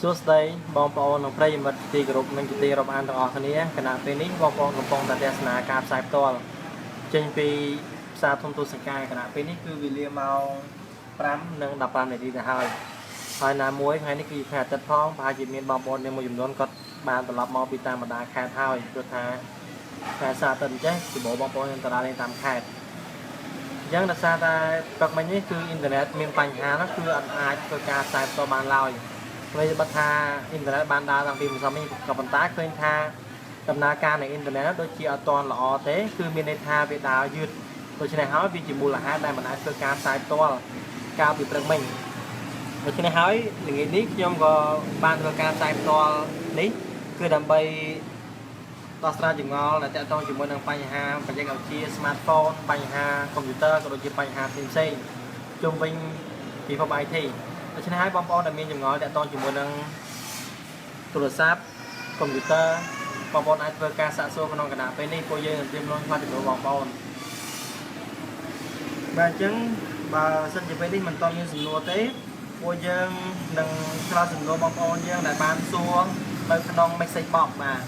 សួស្តីបងប្អូននិងប្រិយមិត្តទីគោរពនិងជាទីរាប់អានទាំងអស់គ្នាខណៈពេលនេះបងប្អូនកំពុងតែទស្សនាការផ្សាយផ្ទាល់ចេញពីផ្សារធំទូសង្កែខណៈពេលនេះគឺវេលាម៉ោង5:15នាទីទៅហើយហើយណាមួយថ្ងៃនេះគឺថ្ងៃអាទិត្យផងប្រហែលជាមានបងប្អូនមួយចំនួនគាត់បានត្រឡប់មកពីតាមបណ្ដាខេត្តហើយព្រោះថាថ្ងៃសៅរ៍អាទិត្យអញ្ចឹងពីបងប្អូននឹងទៅដើរលេងតាមខេត្តអញ្ចឹងដោយសារតែព្រឹកមិញនេះគឺអ៊ីនធឺណិតមានបញ្ហានោះគឺអត់អាចធ្វើការផ្សាយផ្ទាល់បានឡើយ វាបិទថាអ៊ីនធឺណិតបានដើរតាំងពីម្សិលមិញក៏ប៉ុន្តែឃើញថាដំណើរការនៃអ៊ីនធឺណិតដូចជាអត់ទាន់ល្អទេគឺមានន័យថាវាដើរយឺតដូច្នេះហើយវាជាមូលហេតុដែលមិនអាចធ្វើការផ្សាយផ្ទាល់កាលពីព្រឹកមិញដូច្នេះហើយល្ងាចនេះខ្ញុំក៏បានធ្វើការផ្សាយផ្ទាល់នេះគឺដើម្បីដោះស្រាយចម្ងល់ដែលទាក់ទងជាមួយនឹងបញ្ហាបច្ចេកវិទ្យា smartphone បញ្ហាកុំព្យូទ័រក៏ដូចជាបញ្ហាផ្សេងៗជុំវិញពិភព IT ដូច្នេះហើយបងប្អូនដែលមានចម្ងល់ទាក់ទងជាមួយនឹងទូរស័ព្ទកុំព្យូទ័របងប្អូនអាចធ្វើការសាកសួរក្នុងគណៈពេលនេះពួកយើងនឹងត្រៀមខ្លួនផ្លាស់ជំនួសបងប្អូនបាទអញ្ចឹងបើសិនជាពេលនេះមិនទាន់មានសំណួរទេពួកយើងនឹងឆ្លើយសំណួរបងប្អូនយើងដែលបានសួរនៅក្នុង message box បាទ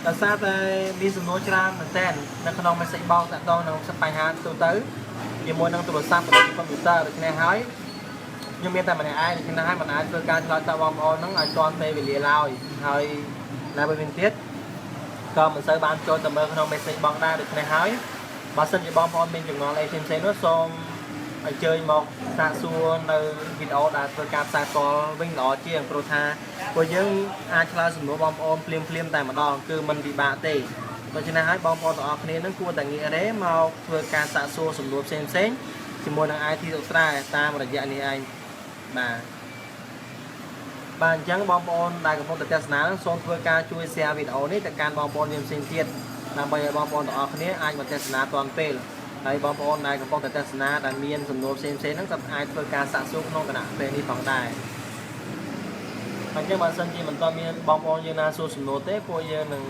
ដោយសារតែមានសំណួរច្រើនមែនទែននៅក្នុង message box ទាក់ទងនឹងបញ្ហាទូទៅជាមួយនឹងទូរស័ព្ទនិងកុំព្យូទ័រដូច្នេះហើយ ខ្ញុំមានតែម្នាក់ឯងដូច្នេះហើយមិនអាចធ្វើការឆ្លើយតបបងប្អូនហ្នឹងឲ្យទាន់ពេលវេលាឡើយហើយណាមួយវិញទៀតក៏មិនសូវបានចូលទៅមើលក្នុង message បងដែរដូច្នេះហើយបើសិនជាបងប្អូនមានចម្ងល់អីផ្សេងៗនោះសូមអញ្ជើញមកសាកសួរនៅវីដេអូដែលធ្វើការផ្សាយផ្ទាល់វិញល្អជាងព្រោះថាពួកយើងអាចឆ្លើយសំណួរបងប្អូនភ្លាមភ្លាមតែម្ដងគឺមិនពិបាកទេដូច្នេះហើយបងប្អូនទាំងអស់គ្នានឹងគួរតែងាករេមកធ្វើការសាកសួរសំណួរផ្សេងផ្សេងជាមួយនឹង IT ស្រុកស្រែតាមរយៈនេះឯងបាទបាទអញ្ចឹងបងប្អូនដែលកំពុងតែទស្សនានឹងសូមធ្វើការជួយ share វីដេអូនេះទៅកាន់បងប្អូនយើងផ្សេងទៀតដើម្បីឲ្យបងប្អូនទាំងអស់គ្នាអាចមកទស្សនាទាន់ពេលហើយបងប្អូនដែលកំពុងតែទស្សនាដែលមានសំណួរផ្សេងៗហ្នឹងក៏អាចធ្វើការសាកសួរក្នុងគណៈពេលនេះផងដែរអញ្ចឹងបើសិនជាមិនទាន់មានបងប្អូនយើងណាសួរសំណួរទេពួកយើងនឹង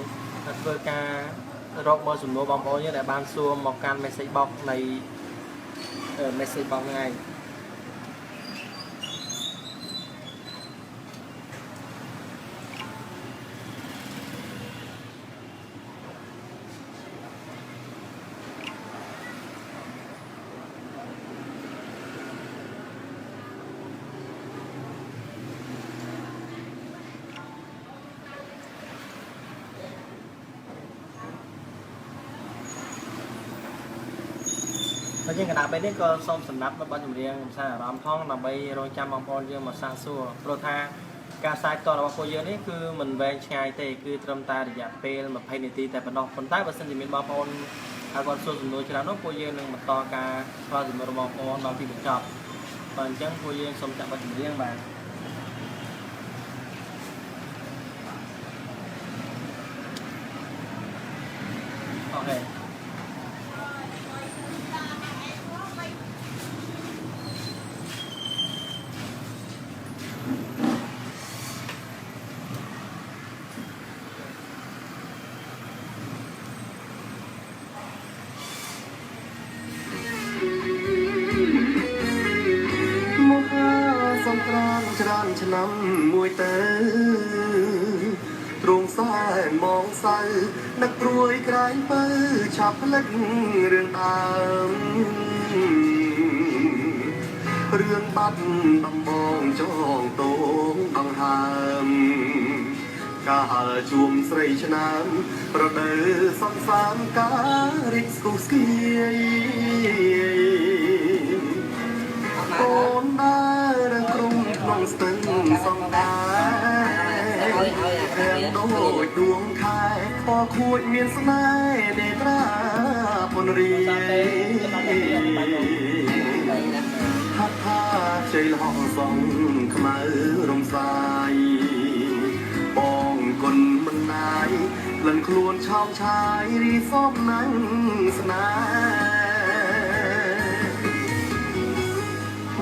ធ្វើការរកមើលសំណួរបងប្អូនយើងដែលបានសួរមកកាន់ message box នៃ message box ហ្នឹងឯង ហើយជាងកណ្ដាលពេលនេះក៏សូមសម្រាប់នៅបទចម្រៀងកំសាន្តអារម្មណ៍ផងដើម្បីរងចាំបងប្អូនយើងមកសាកសួរព្រោះថាការផ្សាយផ្ទាល់របស់ពួកយើងនេះគឺមិនវែងឆ្ងាយទេគឺត្រឹមតែរយៈពេល20នាទីតែប៉ុណ្ណោះប៉ុន្តែបើសិនជាមានបងប្អូនហើយគាត់សួរសំណួរច្រើននោះពួកយើងនឹងបន្តការឆ្លើយសំណួររបស់បងប្អូនដល់ទីបញ្ចប់បាទអញ្ចឹងពួកយើងសូមចាក់បទចម្រៀងបាទ OK មហាសង្ក្រានច្រើនឆ្នាំមួយទៅទ្រង់សែនមងសៅនឹកព្រួយក្រែងពៅឆាប់ផ្លិចរឿងដើមរឿងបាត់ដំបងចងតងដង្ហើមកាលជួមស្រីឆ្នាំរដូវសន្សាមការិចស្គុះស្គៀយ អូនដើរក្រុមក្នុងស្ទឹងសង្កាទាំងដូចដួងខែពណ៌ខួចមានស្នេហ៍នេត្រាពនរីហាត់ថាជ័យលហកសងខ្មៅរំសាយបងគុណមិនណាយលិនខ្លួនឆោមឆាយរីសពណាំងស្នេហ៍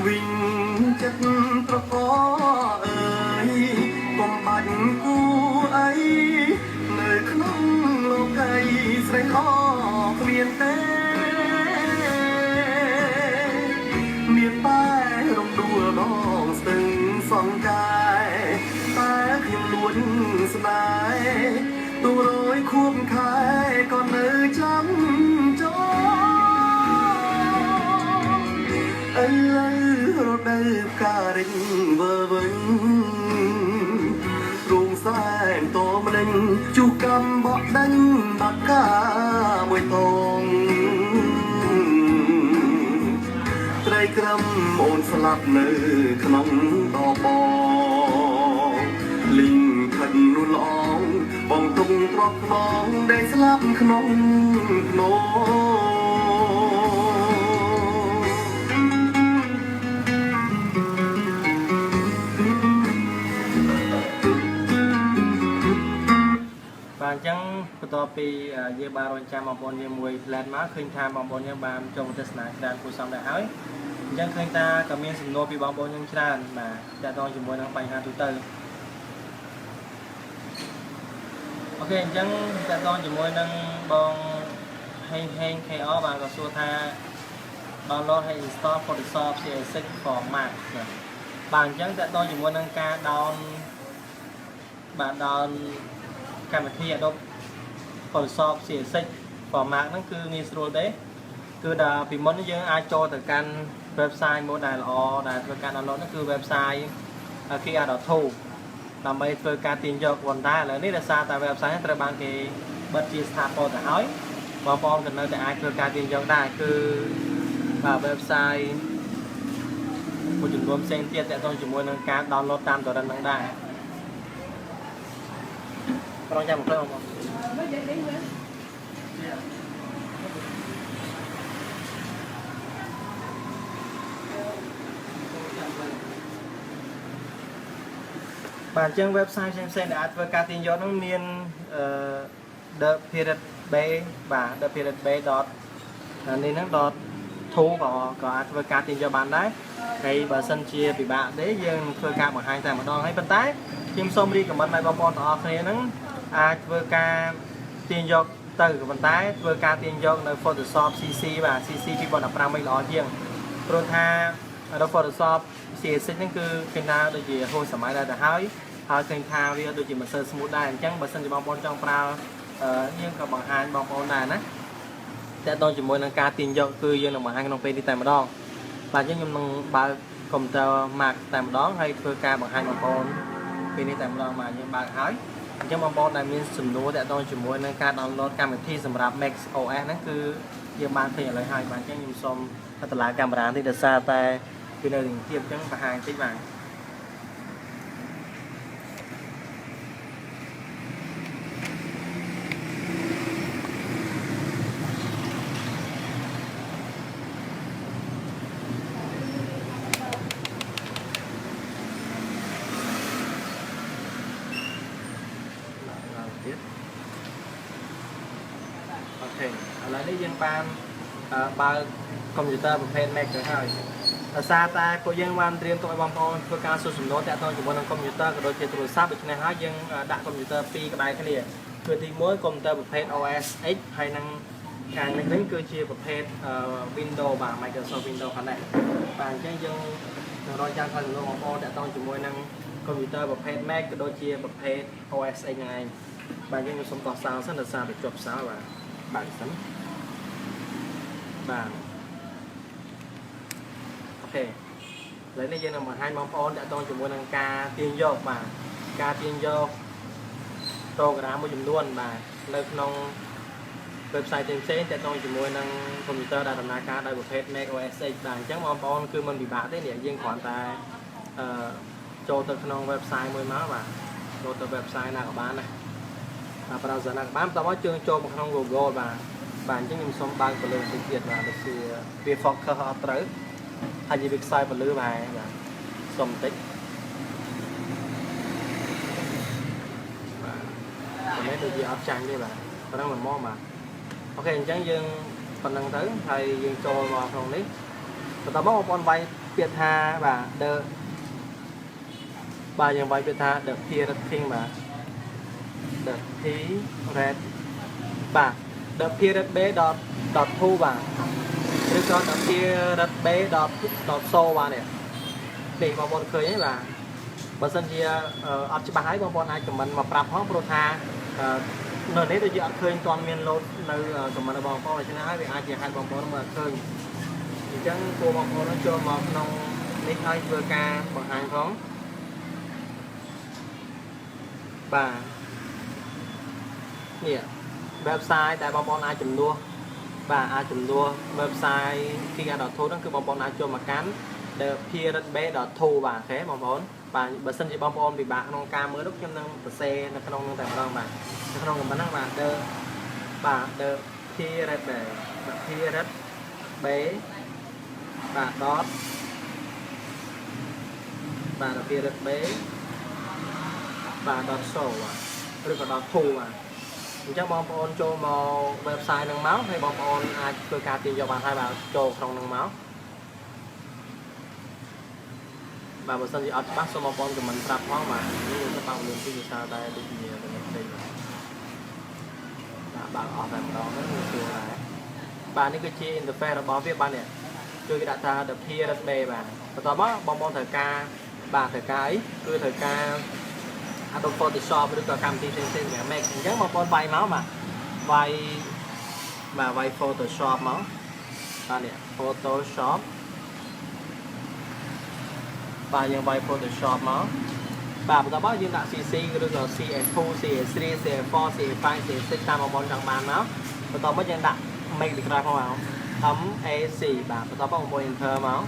វិញចិត្តត្រកអើយកុំបាច់គូអីនៅក្នុងលោកីស្រីល្អគ្មានទេមានតែរំដួលដងស្ទឹងសង្កែ នោះរយខួបខែក៏នៅចាំចងឥឡូវរដូវផ្ការិញវើវិញរូងសែនតមនឹងជុះកម្មបក់ដេញបាក់កាមួយតងត្រីក្រំអូនស្លាប់នៅក្នុងដបងលីងខិននួនល្អងបងទុំទ្របខ្នងដែលស្លាប់ក្នុងភ្នំ បាទអញ្ចឹងបន្ទាប់ពីយើងបានរងចាំបងប្អូនយើងមួយផ្លែតមកឃើញថាបងប្អូនយើងបានចូលទស្សនាច្រើនគួរសមដែរហើយអញ្ចឹងឃើញថាក៏មានសំណួរពីបងប្អូនយើងច្រើនបាទតាក់ទងជាមួយនឹងបញ្ហាទូទៅអូខេអញ្ចឹងតាក់ទងជាមួយនឹងបងហេងហេង KR បាទក៏សួរថា download ហើយ install Photoshop CS6 for Mac បាទអញ្ចឹងតាក់ទងជាមួយនឹងការ down បាទ down កម្មវិធី Adobe Photoshop CS6 for Mac ហ្នឹងគឺងាយស្រួលទេគឺដល់ពីមុនយើងអាចចូលទៅកាន់ website មួយដែលល្អដែលធ្វើការ download ហ្នឹងគឺ website KR.2 ដើម្បីធ្វើការទាញយកប៉ុន្តែឥឡូវនេះដោយសារតែ website ហ្នឹងត្រូវបានគេបិទជាស្ថាពរទៅហើយបងប្អូនក៏នៅតែអាចធ្វើការទាញយកដែរគឺបាទ website មួយចំនួនផ្សេងទៀតទាក់ទងជាមួយនឹងការ download តាម torrent ហ្នឹងដែរប្រងចាំមកបងប្អូន Nó dễ đi nữa. បាទអញ្ចឹង website ផ្សេងៗដែលអាចធ្វើការទាញយកហ្នឹងមានអឺ the pirate bay បាទ the pirate bay dot នេះហ្នឹង dot to ក៏អាចធ្វើការទាញយកបានដែរហើយបើសិនជាពិបាកទេយើងធ្វើការបង្ហាញតែម្ដងហើយប៉ុន្តែខ្ញុំសូម recommend ឲ្យបងប្អូនទាំងអស់គ្នាហ្នឹងអាចធ្វើការទាញយកទៅក៏ប៉ុន្តែធ្វើការទាញយកនៅ Photoshop CC បាទ CC 2015វិញល្អជាងព្រោះថា Adobe Photoshop CS6 ហ្នឹងគឺឃើញថាដូចជាហួសសម័យដែរទៅហើយហើយឃើញថាវាដូចជាមិនសូវ smooth ដែរអញ្ចឹងបើសិនជាបងប្អូនចង់ប្រើយើងក៏បង្ហាញបងប្អូនដែរណាតើតើជាមួយនឹងការទាញយកគឺយើងនឹងបង្ហាញក្នុងពេលនេះតែម្ដងបាទអញ្ចឹងខ្ញុំនឹងបើកកុំព្យូទ័រ Mac តែម្ដងហើយធ្វើការបង្ហាញបងប្អូនពេលនេះតែម្ដងបាទយើងបើកហើយអញ្ចឹងបងប្អូនដែលមានសំណួរតើតើជាមួយនឹងការ download កម្មវិធីសម្រាប់ Mac OS ហ្នឹងគឺយើងបានឃើញឥឡូវហើយបាទអញ្ចឹងខ្ញុំសូមតម្លើងកាមេរ៉ានេះដោយសារតែវានៅនឹងទៀតអញ្ចឹងបង្ហាញតិចបាទ ឡើងទៀតអូខេឥឡូវនេះយើងបានបើកកុំព្យូទ័រប្រភេទ Mac ទៅហើយដោយសារតែពួកយើងបានត្រៀមទុកឲ្យបងប្អូនធ្វើការសួរសំណួរតាក់ទងជាមួយនឹងកុំព្យូទ័រក៏ដូចជាទូរស័ព្ទដូច្នេះហើយយើងដាក់កុំព្យូទ័រពីរក្បែរគ្នាគឺទី1កុំព្យូទ័រប្រភេទ OS X ហើយនឹងខាងនេះវិញគឺជាប្រភេទ Windows បាទ Microsoft Windows ខាងនេះបាទអញ្ចឹងយើងនឹងរងចាំថាសំណួរបងប្អូនតាក់ទងជាមួយនឹងកុំព្យូទ័រប្រភេទ Mac ក៏ដូចជាប្រភេទ OS X ហ្នឹងឯងបាទយើងខ្ញុំសូមដោះសោសិនដោយសារតែជាប់សោបាទបើកសិនបាទអូខេឥឡូវនេះយើងនឹងបង្ហាញបងប្អូនតាក់ទងជាមួយនឹងការទាញយកបាទការទាញយក program មួយចំនួនបាទនៅក្នុង website ផ្សេងៗតាក់ទងជាមួយនឹងកុំព្យូទ័រដែលដំណើរការដោយប្រភេទ Mac OS X បាទអញ្ចឹងបងប្អូនគឺមិនពិបាកទេនេះយើងគ្រាន់តែអឺចូលទៅក្នុង website មួយមកបាទចូលទៅ website ណាក៏បានដែរបាទ browser ណាក៏បានបន្ទាប់មកជើងចូលមកក្នុង Google បាទបាទអញ្ចឹងខ្ញុំសូមបើកពន្លឺបន្តិចទៀតបាទដូចជាវា focus អត់ត្រូវហើយវាខ្សោយពន្លឺបាទបាទសុំបន្តិចបាទនេះដូចជាអត់ចាញ់ទេបាទប៉ុណ្ណឹងល្មមបាទអូខេអញ្ចឹងយើងប៉ុណ្ណឹងទៅហើយយើងចូលមកក្នុងនេះបន្ទាប់មកបងប្អូនវាយពាក្យថាបាទ the បាទយើងវាយពាក្យថា the pirate king បាទ the pirate បាទ the pirate bay dot dot 2បាទឬក៏ the pirate bay dot dot so បាទនេះនេះបងប្អូនឃើញទេបាទបើសិនជាអត់ច្បាស់ហើយបងប្អូនអាច comment មកប្រាប់ផងព្រោះថា នៅនេះដូចជាអត់ឃើញទាន់មាន load នៅ comment របស់បងប្អូនដូច្នេះហើយវាអាចជាហេតុបងប្អូនមើលអត់ឃើញអញ្ចឹងគួរបងប្អូនចូលមកក្នុងនេះហើយធ្វើការបង្ហាញផងបាទនេះ website ដែលបងប្អូនអាចជំនួសបាទអាចជំនួស website KickAss.to ហ្នឹងគឺបងប្អូនអាចចូលមកកាន់ the piratebay.to បាទ OK បងប្អូនបាទបើសិនជាបងប្អូនពិបាកក្នុងការមើលនោះខ្ញុំនឹងសរសេរនៅក្នុងនោះតែម្ដងបាទនៅក្នុង comment ហ្នឹងបាទ the បាទ the pirate bay បាទ pirate bay បាទ dot បាទ the pirate bay បាទ dot show បាទឬក៏ dot to បាទអញ្ចឹងបងប្អូនចូលមក website ហ្នឹងមកហើយបងប្អូនអាចធ្វើការទាញយកបានហើយបាទចូលក្នុងហ្នឹងមកបាទបើសិនជាអត់ច្បាស់សូមបងប្អូន comment ប្រាប់ផងបាទនេះខ្ញុំទៅបើកលឿនទីភាសាដែរដូចជាមិនផ្សេងបាទបើកអស់តែម្ដងហ្នឹងវាស្រួលដែរបាទនេះគឺជា interface របស់វាបាទនេះជួយគេដាក់ថា the pirate bay បាទបន្ទាប់មកបងប្អូនត្រូវការបាទត្រូវការអីគឺត្រូវការ Adobe Photoshop ឬក៏កម្មវិធីផ្សេងៗសម្រាប់ Mac អញ្ចឹងបងប្អូនវាយមកបាទវាយបាទវាយ Photoshop មកបាទនេះ Photoshop បាទយើងវាយ Photoshop មកបាទបន្ទាប់មកយើងដាក់ CC ឬក៏ CS2 CS3 CS4 CS5 CS6 តាមបងប្អូនចង់បានមកបន្ទាប់មកយើងដាក់ Mac ពីក្រោយផងមក MAC បាទបន្ទាប់មកបងប្អូន enter មក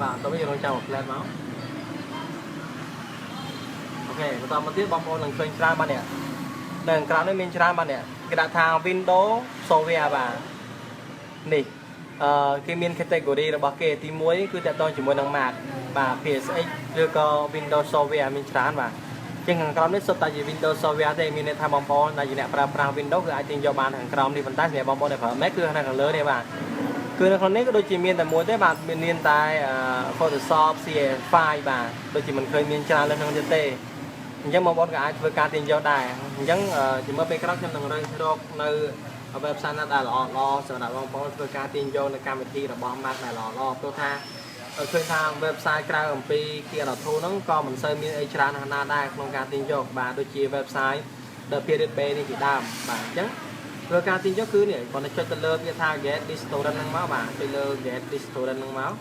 បាទបន្ទាប់មកយើងរងចាំមួយ plate មក OK បន្តមកទៀតបងប្អូននឹងឃើញច្រើនបាទនេះនៅក្រៅនេះមានច្រើនបាទនេះគេដាក់ថា Windows Software បាទនេះអឺគេមាន category របស់គេទី1គឺតាក់ទងជាមួយនឹង Mac បាទ PSX ឬក៏ Windows Software មានច្រើនបាទជាងខាងក្រោមនេះសុទ្ធតែជា Windows Software ទេមានន័យថាបងប្អូនដែលជាអ្នកប្រើប្រាស់ Windows គឺអាចទាញយកបានខាងក្រោមនេះប៉ុន្តែសម្រាប់បងប្អូនដែលប្រើ Mac គឺនៅខាងលើនេះបាទគឺនៅក្នុងនេះក៏ដូចជាមានតែមួយទេបាទមានតែ Photoshop CS5 បាទដូចជាមិនឃើញមានច្រើនលើក្នុងទៀតទេអញ្ចឹងបងប្អូនក៏អាចធ្វើការទាញយកដែរអញ្ចឹងជាមើលពេលក្រោយខ្ញុំនឹងរើសរកនៅ website ណាដែលល្អល្អសម្រាប់បងប្អូនធ្វើការទាញយកនៅកម្មវិធីរបស់ Mac ដែលល្អល្អព្រោះថាឃើញថា website ក្រៅអំពី KR2 ហ្នឹងក៏មិនសូវមានអីច្រើនណាស់ណាដែរក្នុងការទាញយកបាទដូចជា website The Pirate Bay នេះជាដើមបាទអញ្ចឹងធ្វើការទាញយកគឺនេះគ្រាន់តែចុចទៅលើវាថា get this torrent ហ្នឹងមកបាទចុចលើ get this torrent ហ្នឹងមក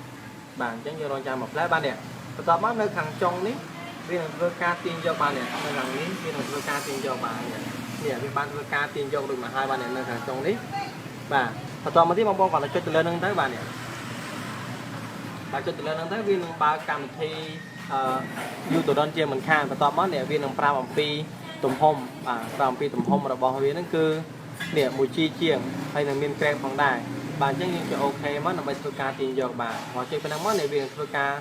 បាទអញ្ចឹងយើងរងចាំមួយភ្លែតបាទនេះបន្ទាប់មកនៅខាងចុងនេះវានឹងធ្វើការទាញយកបាននេះនៅខាងនេះវានឹងធ្វើការទាញយកបាននេះនេះវាបានធ្វើការទាញយកដូចមកហើយបាទនេះនៅខាងចុងនេះបាទបន្ទាប់មកទៀតបងប្អូនគ្រាន់តែចុចទៅលើនឹងទៅបាទនេះបាទចុចទៅលើនឹងទៅវានឹងបើកកម្មវិធីអឺ uTorrent ជាមិនខានបន្ទាប់មកនេះវានឹងប្រាប់អំពីទំហំបាទប្រាប់អំពីទំហំរបស់វាហ្នឹងគឺនេះ 1G ជាងហើយនឹងមាន crack ផងដែរបាទអញ្ចឹងយើងចុច OK មកដើម្បីធ្វើការទាញយកបាទមកចុចប៉ុណ្ណឹងមកនេះវានឹងធ្វើការ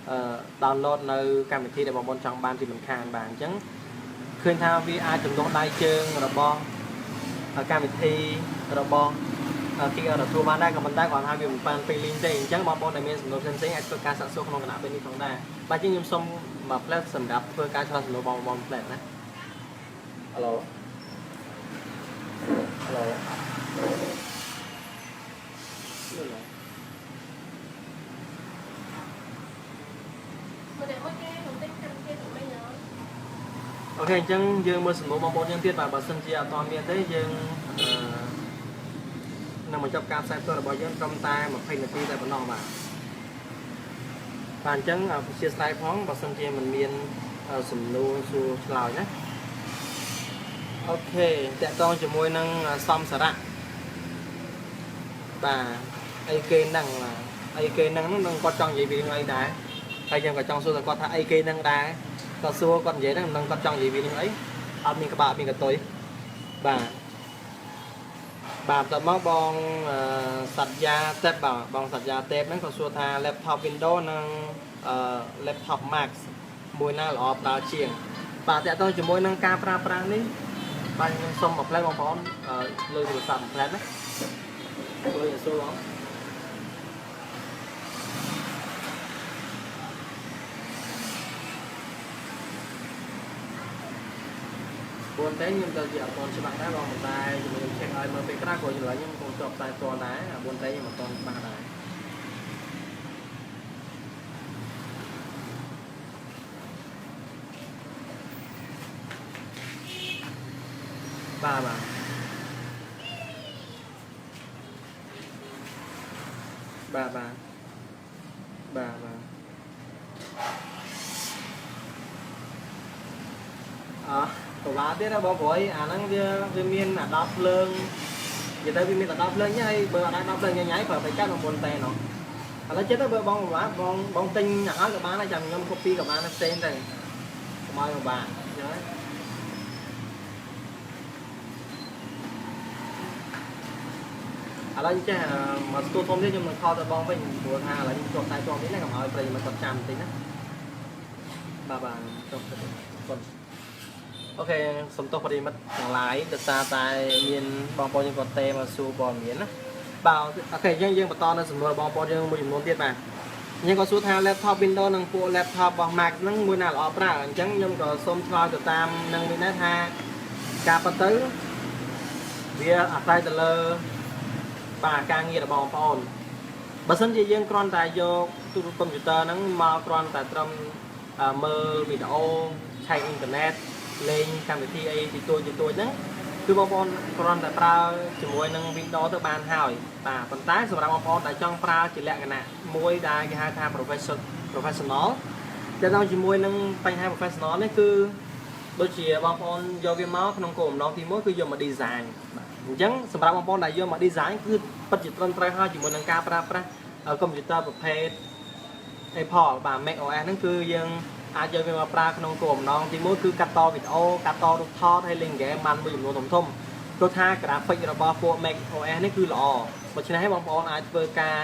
អឺ download នៅកម្មវិធីដែលបងប្អូនចង់បានជាមិនខានបាទអញ្ចឹងឃើញថាវាអាចជំនួសដៃជើងរបស់កម្មវិធីរបស់គេទទួលបានដែរក៏ប៉ុន្តែគាត់ថាវាមិនបានពេញលេញទេអញ្ចឹងបងប្អូនដែលមានសំណួរផ្សេងៗអាចធ្វើការសាកសួរក្នុងគណៈពេលនេះផងដែរបាទជាងខ្ញុំសូមមួយភ្លែតសម្រាប់ធ្វើការឆ្លើយសំណួរបងប្អូនភ្លែតណា Hello Hello លឿនណា មកតែមួយគេខ្ញុំទិញកម្មវិធីទៅវិញហ៎ OK អញ្ចឹងយើងមើលសំណួរបងប្អូនយើងទៀតបាទបើសិនជាអត់ទាន់មានទេយើងអឺនឹងបញ្ចប់ការផ្សាយផ្ទាល់របស់យើងត្រឹមតែ20នាទីតែប៉ុណ្ណោះបាទបាទអញ្ចឹងអធិស្ឋានផងបើសិនជាមិនមានសំណួរសួរឆ្លើយណា OK តាក់ទងជាមួយនឹងសំសារៈបាទអីគេហ្នឹងបាទអីគេហ្នឹងនឹងគាត់ចង់និយាយពីរឿងអីដែរហើយយើងក៏ចង់សួរទៅគាត់ថាអីគេហ្នឹងដែរគាត់សួរគាត់និយាយហ្នឹងមិនដឹងគាត់ចង់និយាយពីរឿងអីអត់មានក្បាលអត់មានកតុយបាទបាទបន្ទាប់មកបងសត្យាទេពបាទបងសត្យាទេពហ្នឹងក៏សួរថា laptop Windows និង laptop Mac មួយណាល្អប្រើជាងបាទតាក់ទងជាមួយនឹងការប្រើប្រាស់នេះបាទខ្ញុំសុំមួយភ្លែតបងប្អូនលើទូរស័ព្ទមួយភ្លែតណាជួយសួរបង 4ទេខ្ញុំទៅជាអត់ទាន់ច្បាស់ដែរបងប៉ុន្តែជាមួយខ្ញុំ check ឲ្យមើលពេលក្រោយព្រោះចម្លើយខ្ញុំកំពុងជាប់ផ្សាយផ្ទាល់ដែរអា4ទេខ្ញុំអត់ទាន់ច្បាស់ដែរ បាទបាទបាទបាទបាទបាទអ่ะប្រវត្តិទៀតណាបងប្រុយអាហ្នឹងវាវាមានអា10ភ្លើងនិយាយទៅវាមានតែ10ភ្លើងហ្នឹងហើយបើអត់ដាក់10ភ្លើងញ៉ៃញ៉ៃប្រើបេកាត់9តែណោះឥឡូវចិត្តទៅបើបងប្រវត្តិបងបងទិញឲ្យហើយក៏បានដែរចាំខ្ញុំ copy ក៏បានដែរផ្សេងទៅកុំឲ្យពិបាកអញ្ចឹងណា ឥឡូវចេះមកស្ទូធំទៀតខ្ញុំនឹងខលទៅបងវិញព្រោះថាឥឡូវខ្ញុំជាប់តែជាប់នេះណាកុំឲ្យប្រិយមិត្តគាត់ចាំបន្តិចណាបាទបាទចុះទៅគាត់ OK សំទោសប្រិយមិត្តទាំងឡាយដោយសារតែមានបងប្អូនយើងគាត់ទេមកសួរព័ត៌មានណាបាទ OK អញ្ចឹងយើងបន្តនៅសំណួររបស់បងប្អូនយើងមួយចំនួនទៀតបាទអញ្ចឹងគាត់សួរថា laptop Windows និងពួក laptop របស់ Mac ហ្នឹងមួយណាល្អប្រើអញ្ចឹងខ្ញុំក៏សូមឆ្លើយទៅតាមនឹងវិញដែរថាការពិតទៅវាអាស្រ័យទៅលើ បាទការងាររបស់បងប្អូនបើសិនជាយើងគ្រាន់តែយកទូរកុំព្យូទ័រហ្នឹងមកគ្រាន់តែត្រឹមមើលវីដេអូឆែកអ៊ីនធឺណិតលេងកម្មវិធីអីទីទួចទីទួចហ្នឹងគឺបងប្អូនគ្រាន់តែប្រើជាមួយនឹង Windows ទៅបានហើយបាទប៉ុន្តែសម្រាប់បងប្អូនដែលចង់ប្រើជាលក្ខណៈមួយដែលគេហៅថា professional តែដល់ជាមួយនឹងបញ្ហា professional នេះគឺដូចជាបងប្អូនយកវាមកក្នុងគោលបំណងទី1គឺយកមក design បាទអញ្ចឹងសម្រាប់បងប្អូនដែលយកមក design គឺពិតជាត្រឹមត្រូវហើយជាមួយនឹងការប្រើប្រាស់កុំព្យូទ័រប្រភេទ Apple បាទ Mac OS ហ្នឹងគឺយើងអាចយកវាមកប្រើក្នុងគោលបំណងទី1គឺកាត់តវីដេអូកាត់តរូបថតហើយលេងហ្គេមបានមួយចំនួនធំធំព្រោះថា graphic របស់ពួក Mac OS នេះគឺល្អដូច្នេះហើយបងប្អូនអាចធ្វើការ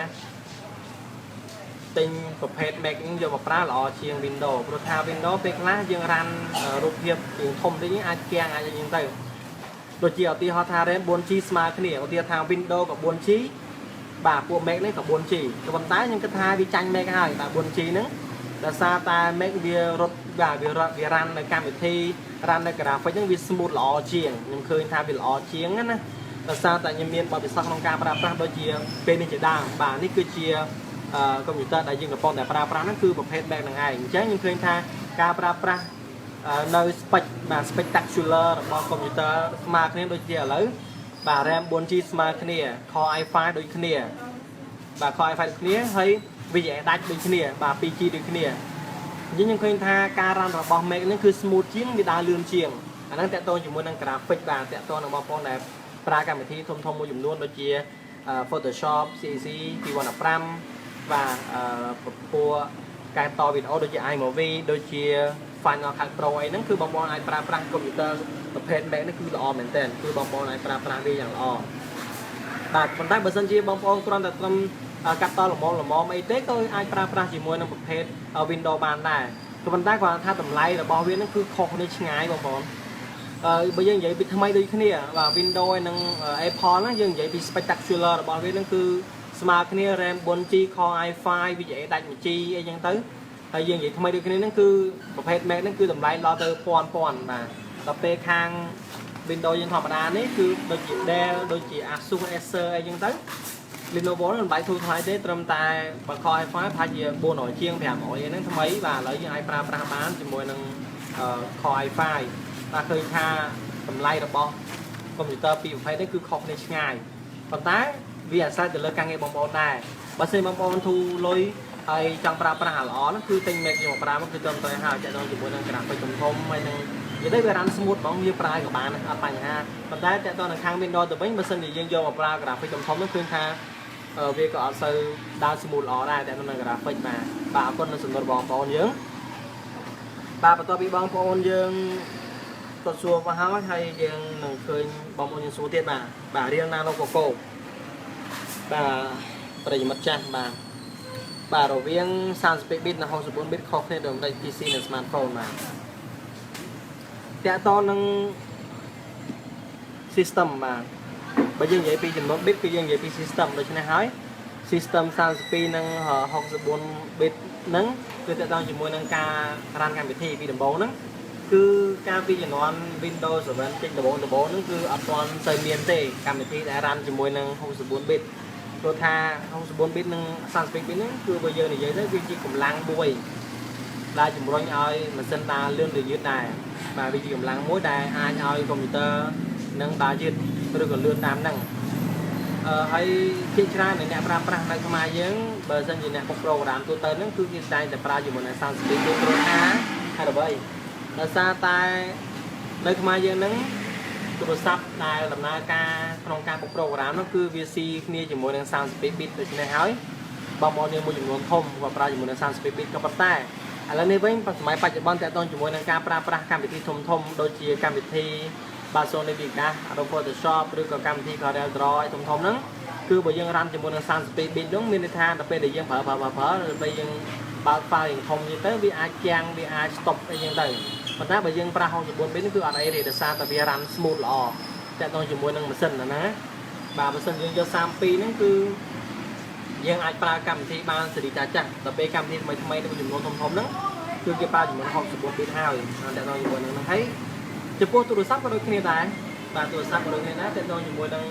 ទិញប្រភេទ Mac នេះយកមកប្រើល្អជាង Windows ព្រោះថា Windows ពេលខ្លះយើង run រូបភាពជាងធំតិចអាចគាំងអាចអីចឹងទៅដូចជាឧទាហរណ៍ថា RAM 4G ស្មើគ្នាឧទាហរណ៍ថា Windows ក៏ 4G បាទពួក Mac នេះក៏ 4G ក៏ប៉ុន្តែខ្ញុំគិតថាវាចាញ់ Mac ហើយបាទ 4G ហ្នឹងដោយសារតែ Mac វារត់បាទវារត់វា run នៅកម្មវិធី run នៅ graphic ហ្នឹងវា smooth ល្អជាងខ្ញុំឃើញថាវាល្អជាងណាដោយសារតែខ្ញុំមានបទពិសោធន៍ក្នុងការប្រើប្រាស់ដូចជាពេលនេះជាដើមបាទនេះគឺជាកុំព្យូទ័រដែលយើងកំពុងតែប្រើប្រាស់ហ្នឹងគឺប្រភេទ Mac ហ្នឹងឯងអញ្ចឹងខ្ញុំឃើញថាការប្រើប្រាស់នៅ spec បាទ spectacular របស់កុំព្យូទ័រស្មើគ្នាដូចជាឥឡូវបាទ RAM 4G ស្មើគ្នា Core i5 ដូចគ្នាបាទ Core i5 ដូចគ្នាហើយ VGA ដាច់ដូចគ្នាបាទ 2G ដូចគ្នាអញ្ចឹងខ្ញុំឃើញថាការ run របស់ Mac នេះគឺ smooth ជាងវាដើរលឿនជាងអាហ្នឹងតកតងជាមួយនឹង graphic បាទតកតងនឹងបងប្អូនដែលប្រើកម្មវិធីធំៗមួយចំនួនដូចជា Photoshop CC 2015បាទអឺពពួកកែតវីដេអូដូចជា iMovie ដូចជា Final Cut Pro អីហ្នឹងគឺបងប្អូនអាចប្រើប្រាស់កុំព្យូទ័រប្រភេទ Mac នេះគឺល្អមែនទែនគឺបងប្អូនអាចប្រើប្រាស់វាយ៉ាងល្អបាទប៉ុន្តែបើសិនជាបងប្អូនគ្រាន់តែត្រឹមកាត់តល្មមល្មមអីទេក៏អាចប្រើប្រាស់ជាមួយនឹងប្រភេទ Windows បានដែរក៏ប៉ុន្តែគ្រាន់តែថាតម្លៃរបស់វានឹងគឺខុសគ្នាឆ្ងាយបងប្អូនអឺបើយើងនិយាយពីថ្មីដូចគ្នាបាទ Windows ហើយនិង Apple ហ្នឹងយើងនិយាយពី spectacular របស់វាហ្នឹងគឺស្មើគ្នា RAM 4G Core i5 VGA ដាច់ 1G អីចឹងទៅហើយយើងនិយាយថ្មីដូចគ្នាហ្នឹងគឺប្រភេទ Mac ហ្នឹងគឺតម្លៃដល់ទៅពាន់ពាន់បាទដល់ពេលខាង Windows យើងធម្មតានេះគឺដូចជា Dell ដូចជា Asus Acer អីចឹងទៅ Lenovo នឹងតម្លៃធូរថ្លៃទេត្រឹមតែបើ Core i5 ប្រហែលជា400ជាង500អីហ្នឹងថ្មីបាទឥឡូវយើងអាចប្រើប្រាស់បានជាមួយនឹង Core i5 បាទឃើញថាតម្លៃរបស់កុំព្យូទ័រពីរប្រភេទនេះគឺខុសគ្នាឆ្ងាយប៉ុន្តែវាអាស្រ័យទៅលើការងារបងប្អូនដែរបើសិនបងប្អូនធូរលុយហើយចង់ប្រើប្រាស់អាល្អហ្នឹងគឺទិញ Mac យកមកប្រើមកគឺត្រឹមត្រូវហើយចាក់ដងជាមួយនឹង graphic ធំធំហើយនឹងនិយាយទៅវា run smooth ហ្មងយើងប្រើក៏បានដែរអត់បញ្ហាប៉ុន្តែតើតើនៅខាង Windows ទៅវិញបើសិនជាយើងយកមកប្រើ graphic ធំធំហ្នឹងឃើញថាវាក៏អត់សូវដើរ smooth ល្អដែរតែនៅ graphic បាទបាទអរគុណនៅសំណួរបងប្អូនយើងបាទបន្ទាប់ពីបងប្អូនយើងគាត់សួរមកហើយហើយយើងនឹងឃើញបងប្អូនយើងសួរទៀតបាទបាទរៀលណាណូកូកូបាទប្រិយមិត្តចាស់បាទបាទរវាង32 bit និង64 bit ខុសគ្នាដោយម្ដេច PC និង smartphone បាទតកតនឹង system បាទបើយើងនិយាយពីចំនួន bit គឺយើងនិយាយពី system ដូច្នេះហើយ system 32និង64 bit ហ្នឹងគឺតកតងជាមួយនឹងការ run កម្មវិធីពីដំបូងហ្នឹងគឺការពីជំនាន់ Windows 7ចេញដំបូងដំបូងហ្នឹងគឺអត់ទាន់សូវមានទេកម្មវិធីដែល run ជាមួយនឹង64 bit ព្រោះថា64 bit និង32 bit ហ្នឹងគឺបើយើងនិយាយទៅវាជាកម្លាំងមួយដែលជំរុញឲ្យម៉ាស៊ីនដើរលឿនឬយឺតដែរបាទវាជាកម្លាំងមួយដែលអាចឲ្យកុំព្យូទ័រ នឹងដើរយឺតឬក៏លឿនតាមហ្នឹងអឺហើយភាគច្រើននៃអ្នកប្រើប្រាស់នៅខ្មែរយើងបើសិនជាអ្នកបុក program ទូទៅហ្នឹងគឺគេតែងតែប្រើជាមួយនឹង32 bit ព្រោះថាហេតុអ្វីដោយសារតែនៅខ្មែរយើងហ្នឹងទូរស័ព្ទដែលដំណើរការក្នុងការបុក program នោះគឺវាស៊ីគ្នាជាមួយនឹង32 bit ដូច្នេះហើយបងប្អូនយើងមួយចំនួនធំគាត់ប្រើជាមួយនឹង32 bit ក៏ប៉ុន្តែឥឡូវនេះវិញសម័យបច្ចុប្បន្នតកតងជាមួយនឹងការប្រើប្រាស់កម្មវិធីធំធំដូចជាកម្មវិធីបាទ Sony Vegas, Adobe Photoshop ឬក៏កម្មវិធី Corel Draw ធំធំហ្នឹងគឺបើយើង run ជាមួយនឹង32 bit ហ្នឹងមានន័យថាដល់ពេលដែលយើងប្រើប្រើប្រើប្រើដល់ពេលយើងបើក file យ៉ាងធំនេះទៅវាអាចគាំងវាអាច stop អីចឹងទៅប៉ុន្តែបើយើងប្រើ64 bit នេះគឺអត់អីទេដោយសារតែវា run smooth ល្អតកតងជាមួយនឹងម៉ាស៊ីនណាបាទបើសិនយើងយក32ហ្នឹងគឺយើងអាចប្រើកម្មវិធីបានសេរីចាស់ចាស់ដល់ពេលកម្មវិធីថ្មីថ្មីៗមួយចំនួនធំធំហ្នឹងគឺគេប្រើជាមួយ64 bit ហើយតកតងជាមួយនឹងហ្នឹងហើយចំពោះទូរស័ព្ទក៏ដូចគ្នាដែរបាទទូរស័ព្ទក៏ដូចគ្នាដែរតកតងជាមួយនឹង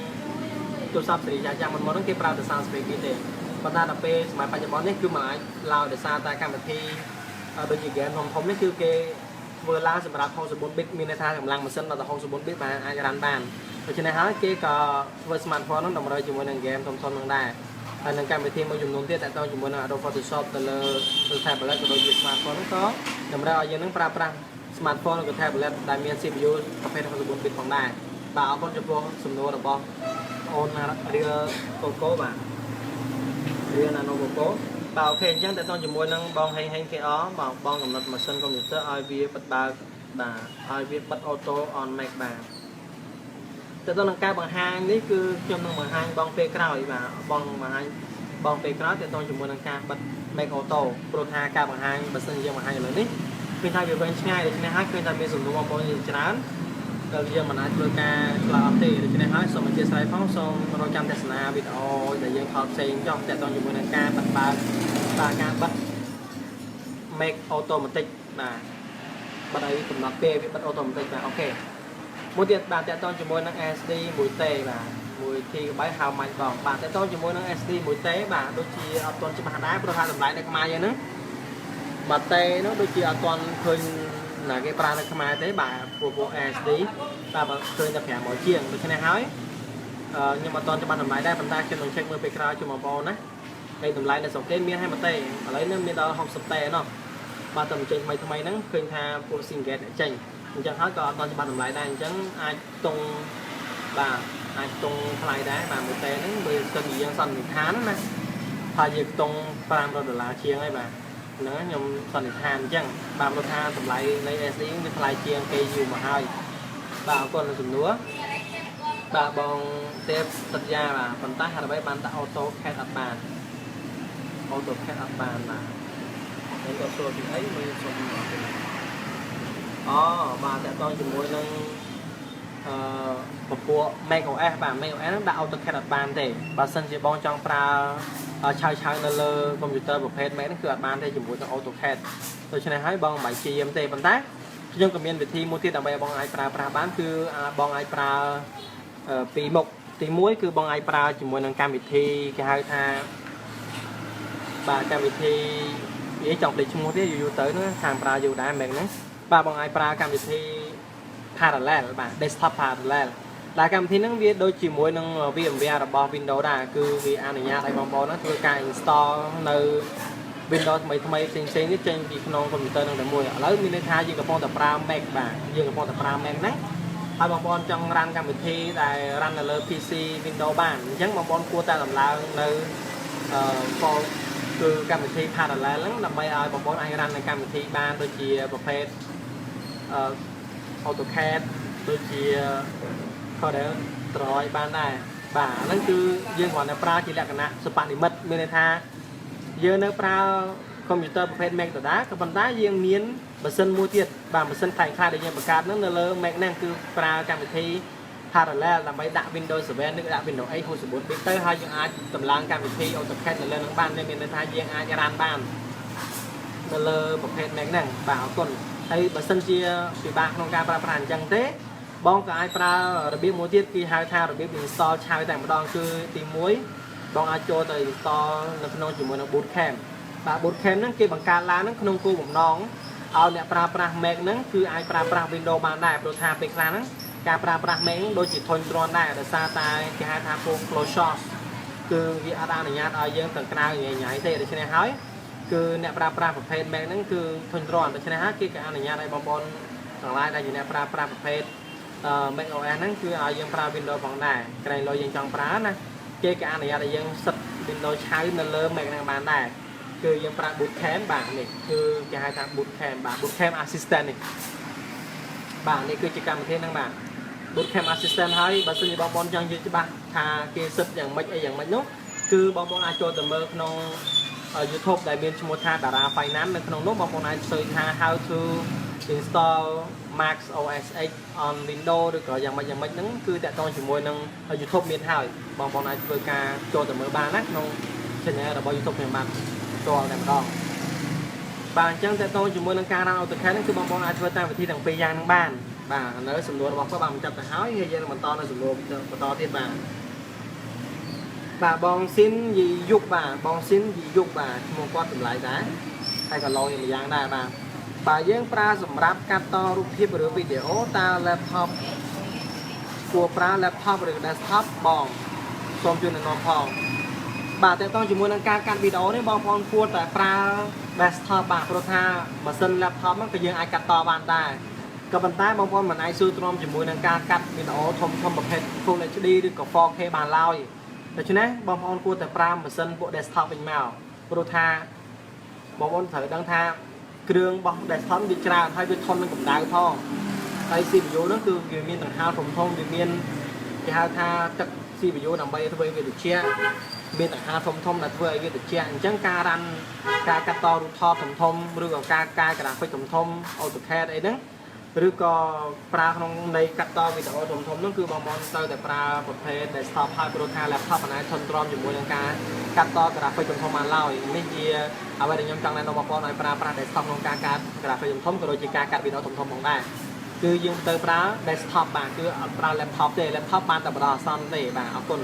ទូរស័ព្ទសេរីចាស់ចាស់មុនមុនហ្នឹងគេប្រើតែ32 bit ទេប៉ុន្តែដល់ពេលសម័យបច្ចុប្បន្ននេះគឺមិនអាចឡើយដោយសារតែកម្មវិធីដូចជា game ធំធំនេះគឺគេធ្វើឡើងសម្រាប់64 bit មានន័យថាកម្លាំងម៉ាស៊ីនដល់ទៅ64 bit បានអាច run បានដូច្នេះហើយគេក៏ធ្វើ smartphone ហ្នឹងតម្រូវជាមួយនឹង game ធំៗហ្នឹងដែរហើយនឹងកម្មវិធីមួយចំនួនទៀតតទៅជាមួយនឹង Adobe Photoshop ទៅលើ tablet ក៏ដូចជា smartphone ហ្នឹងក៏តម្រូវឲ្យយើងនឹងប្រើប្រាស់ smartphone ឬក៏ tablet ដែលមាន CPU ប្រភេទ64 bit ផងដែរបាទអរគុណចំពោះសំណួររបស់អូនរៀលកូកូបាទរៀល Nano កូកូបាទ OK អញ្ចឹងតើតជាមួយនឹងបងហេងហេង KR បងបងកំណត់ម៉ាស៊ីនកុំព្យូទ័រឲ្យវាបិទបើកបាទឲ្យវាបិទ auto on Mac បាទតើតនឹងការបង្ហាញនេះគឺខ្ញុំនឹងបង្ហាញបងពេលក្រោយបាទបងបង្ហាញបងពេលក្រោយតើតជាមួយនឹងការបិទ Mac Auto ព្រោះថាការបង្ហាញបើសិនជាយើងបង្ហាញឥឡូវនេះឃើញថាវាវែងឆ្ងាយដូច្នេះហើយឃើញថាមានសំណួរបងប្អូនជាច្រើនដែលយើងមិនអាចធ្វើការឆ្លើយអត់ទេដូច្នេះហើយសូមអធិស្ឋានផងសូមរងចាំទស្សនាវីដេអូដែលយើងថតផ្សេងចង់តាក់ទងជាមួយនឹងការបិទបើកបាទការបិទ Mac automatic បាទបិទឲ្យកំណត់ពេលវាបិទ automatic បាទ OK មួយទៀតបាទតាក់ទងជាមួយនឹង SSD 1T បាទ 1 TB ហៅម៉ាច់បងបាទតាក់ទងជាមួយនឹង SSD 1T បាទដូចជាអត់ទាន់ច្បាស់ដែរព្រោះថាតម្លៃនៅខ្មែរយើងហ្នឹងមួយ T នោះដូចជាអត់ទាន់ឃើញណាគេប្រើនៅខ្មែរទេបាទពួក SSD បាទបើឃើញតែ500ជាងដូច្នេះហើយអឺខ្ញុំអត់ទាន់ច្បាស់តម្លៃដែរប៉ុន្តែខ្ញុំនឹង check មើលពេលក្រោយជូនបងប្អូនណាហើយតម្លៃនៅស្រុកគេមានឲ្យមួយ T ឥឡូវនេះមានដល់60 T ណោះបាទតែបញ្ចេញថ្មីថ្មីហ្នឹងឃើញថាពួក Seagate ចេញអញ្ចឹងហើយក៏អត់ទាន់ច្បាស់តម្លៃដែរអញ្ចឹងអាចខ្ទង់បាទអាចខ្ទង់ថ្លៃដែរបាទមួយ T ហ្នឹងបើសិនជាយើងសន្និដ្ឋានណាថាជាខ្ទង់500ដុល្លារជាងហើយបាទហ្នឹងខ្ញុំសន្និដ្ឋានអញ្ចឹងបាទព្រោះថាតម្លៃនៃ SSD វាថ្លៃជាងគេយូរមកហើយបាទអរគុណនឹងសំណួរបាទបងទេពសត្យាបាទប៉ុន្តែហេតុអ្វីបានដាក់ auto cat អត់បាន auto cat អត់បានបាទហើយក៏សួរពីអីមើលសុំអត់ទេអូបាទតើតជាមួយនឹងអឺពពួក Mac OS បាទ Mac OS ហ្នឹងដាក់ AutoCAD អត់បានទេបើសិនជាបងចង់ប្រើឆៅឆៅនៅលើកុំព្យូទ័រប្រភេទ Mac ហ្នឹងគឺអត់បានទេជាមួយនឹង AutoCAD ដូច្នេះហើយបងមិនបាច់ព្យាយាមទេប៉ុន្តែខ្ញុំក៏មានវិធីមួយទៀតដើម្បីឲ្យបងអាចប្រើប្រាស់បានគឺបងអាចប្រើពីរមុខទី1គឺបងអាចប្រើជាមួយនឹងកម្មវិធីគេហៅថាបាទកម្មវិធីនិយាយចង់ភ្លេចឈ្មោះទេយូរៗទៅហ្នឹងខាងប្រើយូរដែរមែនហ្នឹងបាទបងអាចប្រើកម្មវិធី parallel បាទ desktop parallel ដែលកម្មវិធីហ្នឹងវាដូចជាមួយនឹង VMware របស់ Windows ដែរគឺវាអនុញ្ញាតឲ្យបងប្អូនហ្នឹងធ្វើការ install នៅ Windows ថ្មីថ្មីផ្សេងផ្សេងនេះចេញពីក្នុងកុំព្យូទ័រហ្នឹងតែមួយឥឡូវមានន័យថាយើងកំពុងតែប្រើ Mac បាទយើងកំពុងតែប្រើ Mac ហ្នឹងហើយបងប្អូនចង់ run កម្មវិធីដែល run នៅលើ PC Windows បានអញ្ចឹងបងប្អូនគួរតែដំឡើងនៅអឺគឺកម្មវិធី parallel ហ្នឹងដើម្បីឲ្យបងប្អូនអាច run នៅកម្មវិធីបានដូចជាប្រភេទអឺ AutoCAD ដូចជា Corel Draw បានដែរបាទហ្នឹងគឺយើងគ្រាន់តែប្រើជាលក្ខណៈសុបនិមិត្តមានន័យថាយើងនៅប្រើកុំព្យូទ័រប្រភេទ Mac ដដែលក៏ប៉ុន្តែយើងមានម៉ាស៊ីនមួយទៀតបាទម៉ាស៊ីនខ្លាំងខ្លាដែលយើងបង្កើតហ្នឹងនៅលើ Mac ហ្នឹងគឺប្រើកម្មវិធី parallel ដើម្បីដាក់ Windows 7ឬដាក់ Windows 8 64 bit ទៅហើយយើងអាចតម្លើងកម្មវិធី AutoCAD នៅលើហ្នឹងបានមានន័យថាយើងអាច run បាននៅលើប្រភេទ Mac ហ្នឹងបាទអរគុណហើយបើសិនជាពិបាកក្នុងការប្រើប្រាស់អញ្ចឹងទេបងក៏អាចប្រើរបៀបមួយទៀតគឺហៅថារបៀប install ឆៅតែម្ដងគឺទី1បងអាចចូលទៅ install នៅក្នុងជាមួយនឹង Bootcamp បាទ Bootcamp ហ្នឹងគេបង្កើតឡើងហ្នឹងក្នុងគោលបំណងឲ្យអ្នកប្រើប្រាស់ Mac ហ្នឹងគឺអាចប្រើប្រាស់ Windows បានដែរព្រោះថាពេលខ្លះហ្នឹង ការប្រើប្រាស់ Mac ដូចជាធុញទ្រាន់ដែរដោយសារតែគេហៅថាពួក closed source គឺវាអត់អនុញ្ញាតឲ្យយើងទៅក្រៅញ៉ៃញ៉ៃទេដូច្នេះហើយគឺអ្នកប្រើប្រាស់ប្រភេទ Mac ហ្នឹងគឺធុញទ្រាន់ដូច្នេះហើយគេក៏អនុញ្ញាតឲ្យបងប្អូនទាំងឡាយដែលជាអ្នកប្រើប្រាស់ប្រភេទ Mac OS ហ្នឹងគឺឲ្យយើងប្រើ Windows ផងដែរក្រែងលោយើងចង់ប្រើណាគេក៏អនុញ្ញាតឲ្យយើងសិត Windows ឆៅនៅលើ Mac ហ្នឹងបានដែរគឺយើងប្រើ Boot Camp បាទនេះគឺគេហៅថា Boot Camp បាទ Boot Camp Assistant នេះបាទនេះគឺជាកម្មវិធីហ្នឹងបាទ Boot Camp Assistant ហើយបើសិនជាបងប្អូនចង់យល់ច្បាស់ថាគេសិតយ៉ាងម៉េចអីយ៉ាងម៉េចនោះគឺបងប្អូនអាចចូលទៅមើលក្នុង YouTube ដែលមានឈ្មោះថា Dara Finance នៅក្នុងនោះបងប្អូនអាច search ថា how to install Mac OS X on Windows ឬក៏យ៉ាងម៉េចយ៉ាងម៉េចហ្នឹងគឺតាក់ទងជាមួយនឹង YouTube មានហើយបងប្អូនអាចធ្វើការចូលទៅមើលបានណាក្នុង channel របស់ YouTube ខ្ញុំបាទផ្ទាល់តែម្ដងបាទអញ្ចឹងតាក់ទងជាមួយនឹងការ run AutoCAD ហ្នឹងគឺបងប្អូនអាចធ្វើតាមវិធីទាំងពីរយ៉ាងហ្នឹងបានបាទឥឡូវសំណួររបស់គាត់បានបញ្ចប់ទៅហើយហើយយើងនឹងបន្តនៅសំណួរបន្តទៀតបាទបាទបងស៊ីនយីយុកបាទបងស៊ីនយីយុកបាទឈ្មោះគាត់ចម្លែកដែរហើយក៏ឡយម្យ៉ាងដែរបាទបាទយើងប្រើសម្រាប់កាត់តរូបភាពឬវីដេអូតើ laptop គួរប្រើ laptop ឬ desktop បងសូមជួយណែនាំផងបាទតើតោះជាមួយនឹងការកាត់វីដេអូនេះបងប្អូនគួរតែប្រើ desktop បាទព្រោះថាម៉ាស៊ីន laptop ហ្នឹងក៏យើងអាចកាត់តបានដែរក៏ប៉ុន្តែបងប្អូនមិនអាចស៊ូទ្រាំជាមួយនឹងការកាត់វីដេអូធំធំប្រភេទ Full HD ឬក៏ 4K បានឡើយដូច្នេះបងប្អូនគួរតែប្រើម៉ាស៊ីនពួក desktop វិញមកព្រោះថាបងប្អូនត្រូវដឹងថាគ្រឿងរបស់ desktop វាច្រើនហើយវាធន់នឹងកម្ដៅផងហើយ CPU ហ្នឹងគឺវាមានដង្ហើមធំធំវាមានគេហៅថាទឹក CPU ដើម្បីធ្វើឲ្យវាត្រជាក់មានដង្ហើមធំធំដែលធ្វើឲ្យវាត្រជាក់អញ្ចឹងការ run ការកាត់តរូបថតធំធំឬក៏ការកែ graphic ធំធំ AutoCAD អីហ្នឹងឬក៏ប្រើក្នុងន័យកាត់តវីដេអូធំធំហ្នឹងគឺបងប្អូនត្រូវតែប្រើប្រភេទ desktop ហើយព្រោះថា laptop មិនអាចធន់ទ្រាំជាមួយនឹងការកាត់ត graphic ធំធំបានឡើយនេះជាអ្វីដែលខ្ញុំចង់ណែនាំបងប្អូនឲ្យប្រើប្រាស់ desktop ក្នុងការកាត់ graphic ធំធំក៏ដូចជាការកាត់វីដេអូធំធំផងដែរគឺយើងទៅប្រើ desktop បាទគឺអត់ប្រើ laptop ទេ laptop បានតែបណ្ដោះអាសន្នទេបាទអរគុណ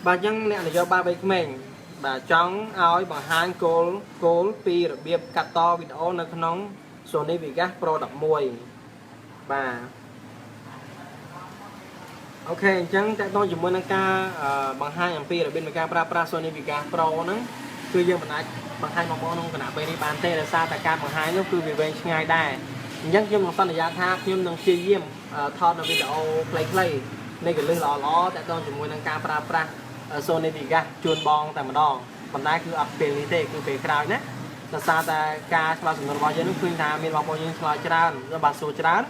បាទអញ្ចឹងអ្នកនយោបាយវ័យក្មេងបាទចង់ឲ្យបង្ហាញគោលគោលពីរបៀបកាត់តវីដេអូនៅក្នុង Sony Vegas Pro 11បាទ OK អញ្ចឹងតើតើជាមួយនឹងការបង្ហាញអំពីរបៀបនៃការប្រើប្រាស់ Sony Vegas Pro ហ្នឹងគឺយើងមិនអាចបង្ហាញបងប្អូនក្នុងគណៈពេលនេះបានទេដោយសារតែការបង្ហាញនោះគឺវាវែងឆ្ងាយដែរអញ្ចឹងខ្ញុំនឹងសន្យាថាខ្ញុំនឹងព្យាយាមថតនៅវីដេអូខ្លីៗនៃកលឹះល្អៗតើតើជាមួយនឹងការប្រើប្រាស់ Sony Vegas ជូនបងតែម្ដងប៉ុន្តែគឺអត់ពេលនេះទេគឺពេលក្រោយណាដោយសារតែការឆ្លើយសំណួររបស់យើងនោះឃើញថាមានបងប្អូនយើងឆ្លើយច្រើនបាទសួរច្រើន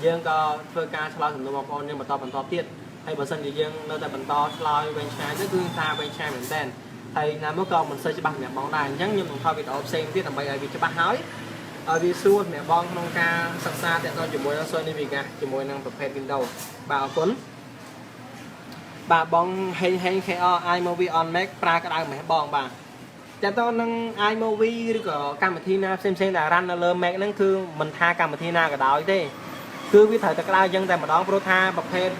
យើងក៏ធ្វើការឆ្លើយសំណួរបងប្អូនយើងបន្តបន្តទៀតហើយបើសិនជាយើងនៅតែបន្តឆ្លើយវែងឆ្ងាយទៅគឺថាវែងឆ្ងាយមែនតើហើយណាមួយក៏មិនសូវច្បាស់សម្រាប់បងដែរអញ្ចឹងខ្ញុំនឹងថតវីដេអូផ្សេងទៀតដើម្បីឲ្យវាច្បាស់ហើយឲ្យវាស្រួលសម្រាប់បងក្នុងការសិក្សាទាក់ទងជាមួយនឹង Sony Vegas ជាមួយនឹងប្រភេទ Windows បាទអរគុណបាទបងហេងហេង KR iMovie on Mac ប្រើក្តៅម៉េះបងបាទតើតើនឹង iMovie ឬក៏កម្មវិធីណាផ្សេងផ្សេងដែល run នៅលើ Mac ហ្នឹងគឺមិនថាកម្មវិធីណាក៏ដោយទេគឺវាត្រូវតែក្តៅអញ្ចឹងតែម្ដងព្រោះថាប្រភេទរ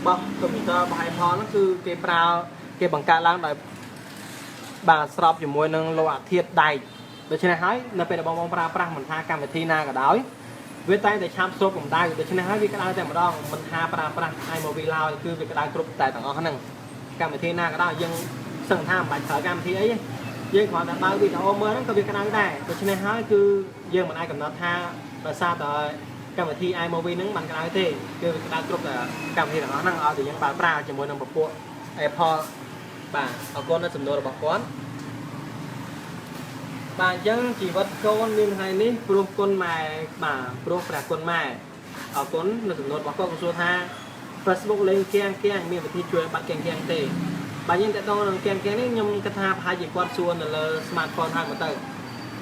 បស់កុំព្យូទ័ររបស់ Apple ហ្នឹងគឺគេប្រើគេបង្កើតឡើងដោយបាទស្របជាមួយនឹងលោហធាតុដែកដូច្នេះហើយនៅពេលដែលបងប្អូនប្រើប្រាស់មិនថាកម្មវិធីណាក៏ដោយវាតែងតែឆាប់ស្រូបកម្ដៅដូច្នេះហើយវាក្តៅតែម្ដងមិនថាប្រើប្រាស់ iMovie ឡើយគឺវាក្តៅគ្រប់តែទាំងអស់ហ្នឹងកម្មវិធីណាក៏ដោយយើងសឹងថាមិនបាច់ប្រើកម្មវិធីអីទេយើងគ្រាន់តែបើកវីដេអូមើលហ្នឹងក៏វាក្តៅដែរដូច្នេះហើយគឺយើងមិនអាចកំណត់ថាដោយសារតែកម្មវិធី iMovie ហ្នឹងបានក្តៅទេគឺវាក្តៅគ្រប់តែកម្មវិធីទាំងអស់ហ្នឹងឲ្យតែយើងបើកប្រើជាមួយនឹងពពួក Apple បាទអរគុណនៅសំណួររបស់គាត់បាទអញ្ចឹងជីវិតកូនមានថ្ងៃនេះព្រោះគុណម៉ែបាទព្រោះព្រះគុណម៉ែអរគុណនៅសំណួររបស់គាត់ក៏សួរថា Facebook លេងគៀងគៀងមានវិធីជួយបាត់គៀងគៀងទេបាទយើងតើតនឹងគៀងគៀងនេះខ្ញុំគិតថាប្រហែលជាគាត់សួរនៅលើ smartphone ហើយមកទៅ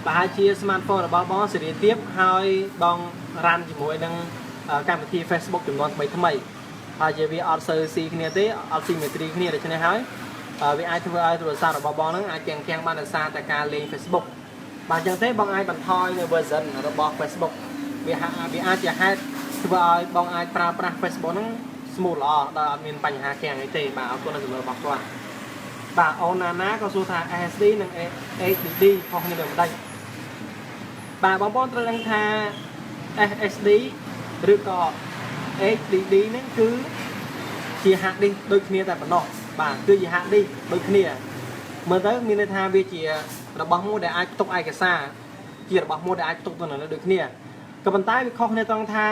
ប្រហែលជា smartphone របស់បងសេរីទៀបហើយបង run ជាមួយនឹងកម្មវិធី Facebook ចំនួនថ្មីថ្មីហើយជាវាអត់សូវស៊ីគ្នាទេអត់ស៊ីមេត្រីគ្នាដូច្នេះហើយវាអាចធ្វើឲ្យទូរស័ព្ទរបស់បងហ្នឹងអាចគៀងគៀងបានដោយសារតែការលេង Facebook បាទអញ្ចឹងទេបងអាចបន្ថយនៅ version របស់ Facebook វាហាក់វាអាចជាហេតុធ្វើឲ្យបងអាចប្រើប្រាស់ Facebook ហ្នឹង smooth ល្អដោយអត់មានបញ្ហាគាំងអីទេបាទអរគុណដល់សំណួររបស់គាត់បាទអូនណាណាក៏សួរថា SSD និង HDD ខុសគ្នាដូចម្ដេចបាទបងប្អូនត្រូវដឹងថា SSD ឬក៏ HDD ហ្នឹងគឺជា hard disk ដូចគ្នាតែប៉ុណ្ណោះបាទគឺជា hard disk ដូចគ្នាមើលទៅមានន័យថាវាជារបស់មួយដែលអាចផ្ទុកឯកសារជារបស់មួយដែលអាចផ្ទុកទិន្នន័យដូចគ្នាក៏ប៉ុន្តែវាខុសគ្នាត្រង់ថា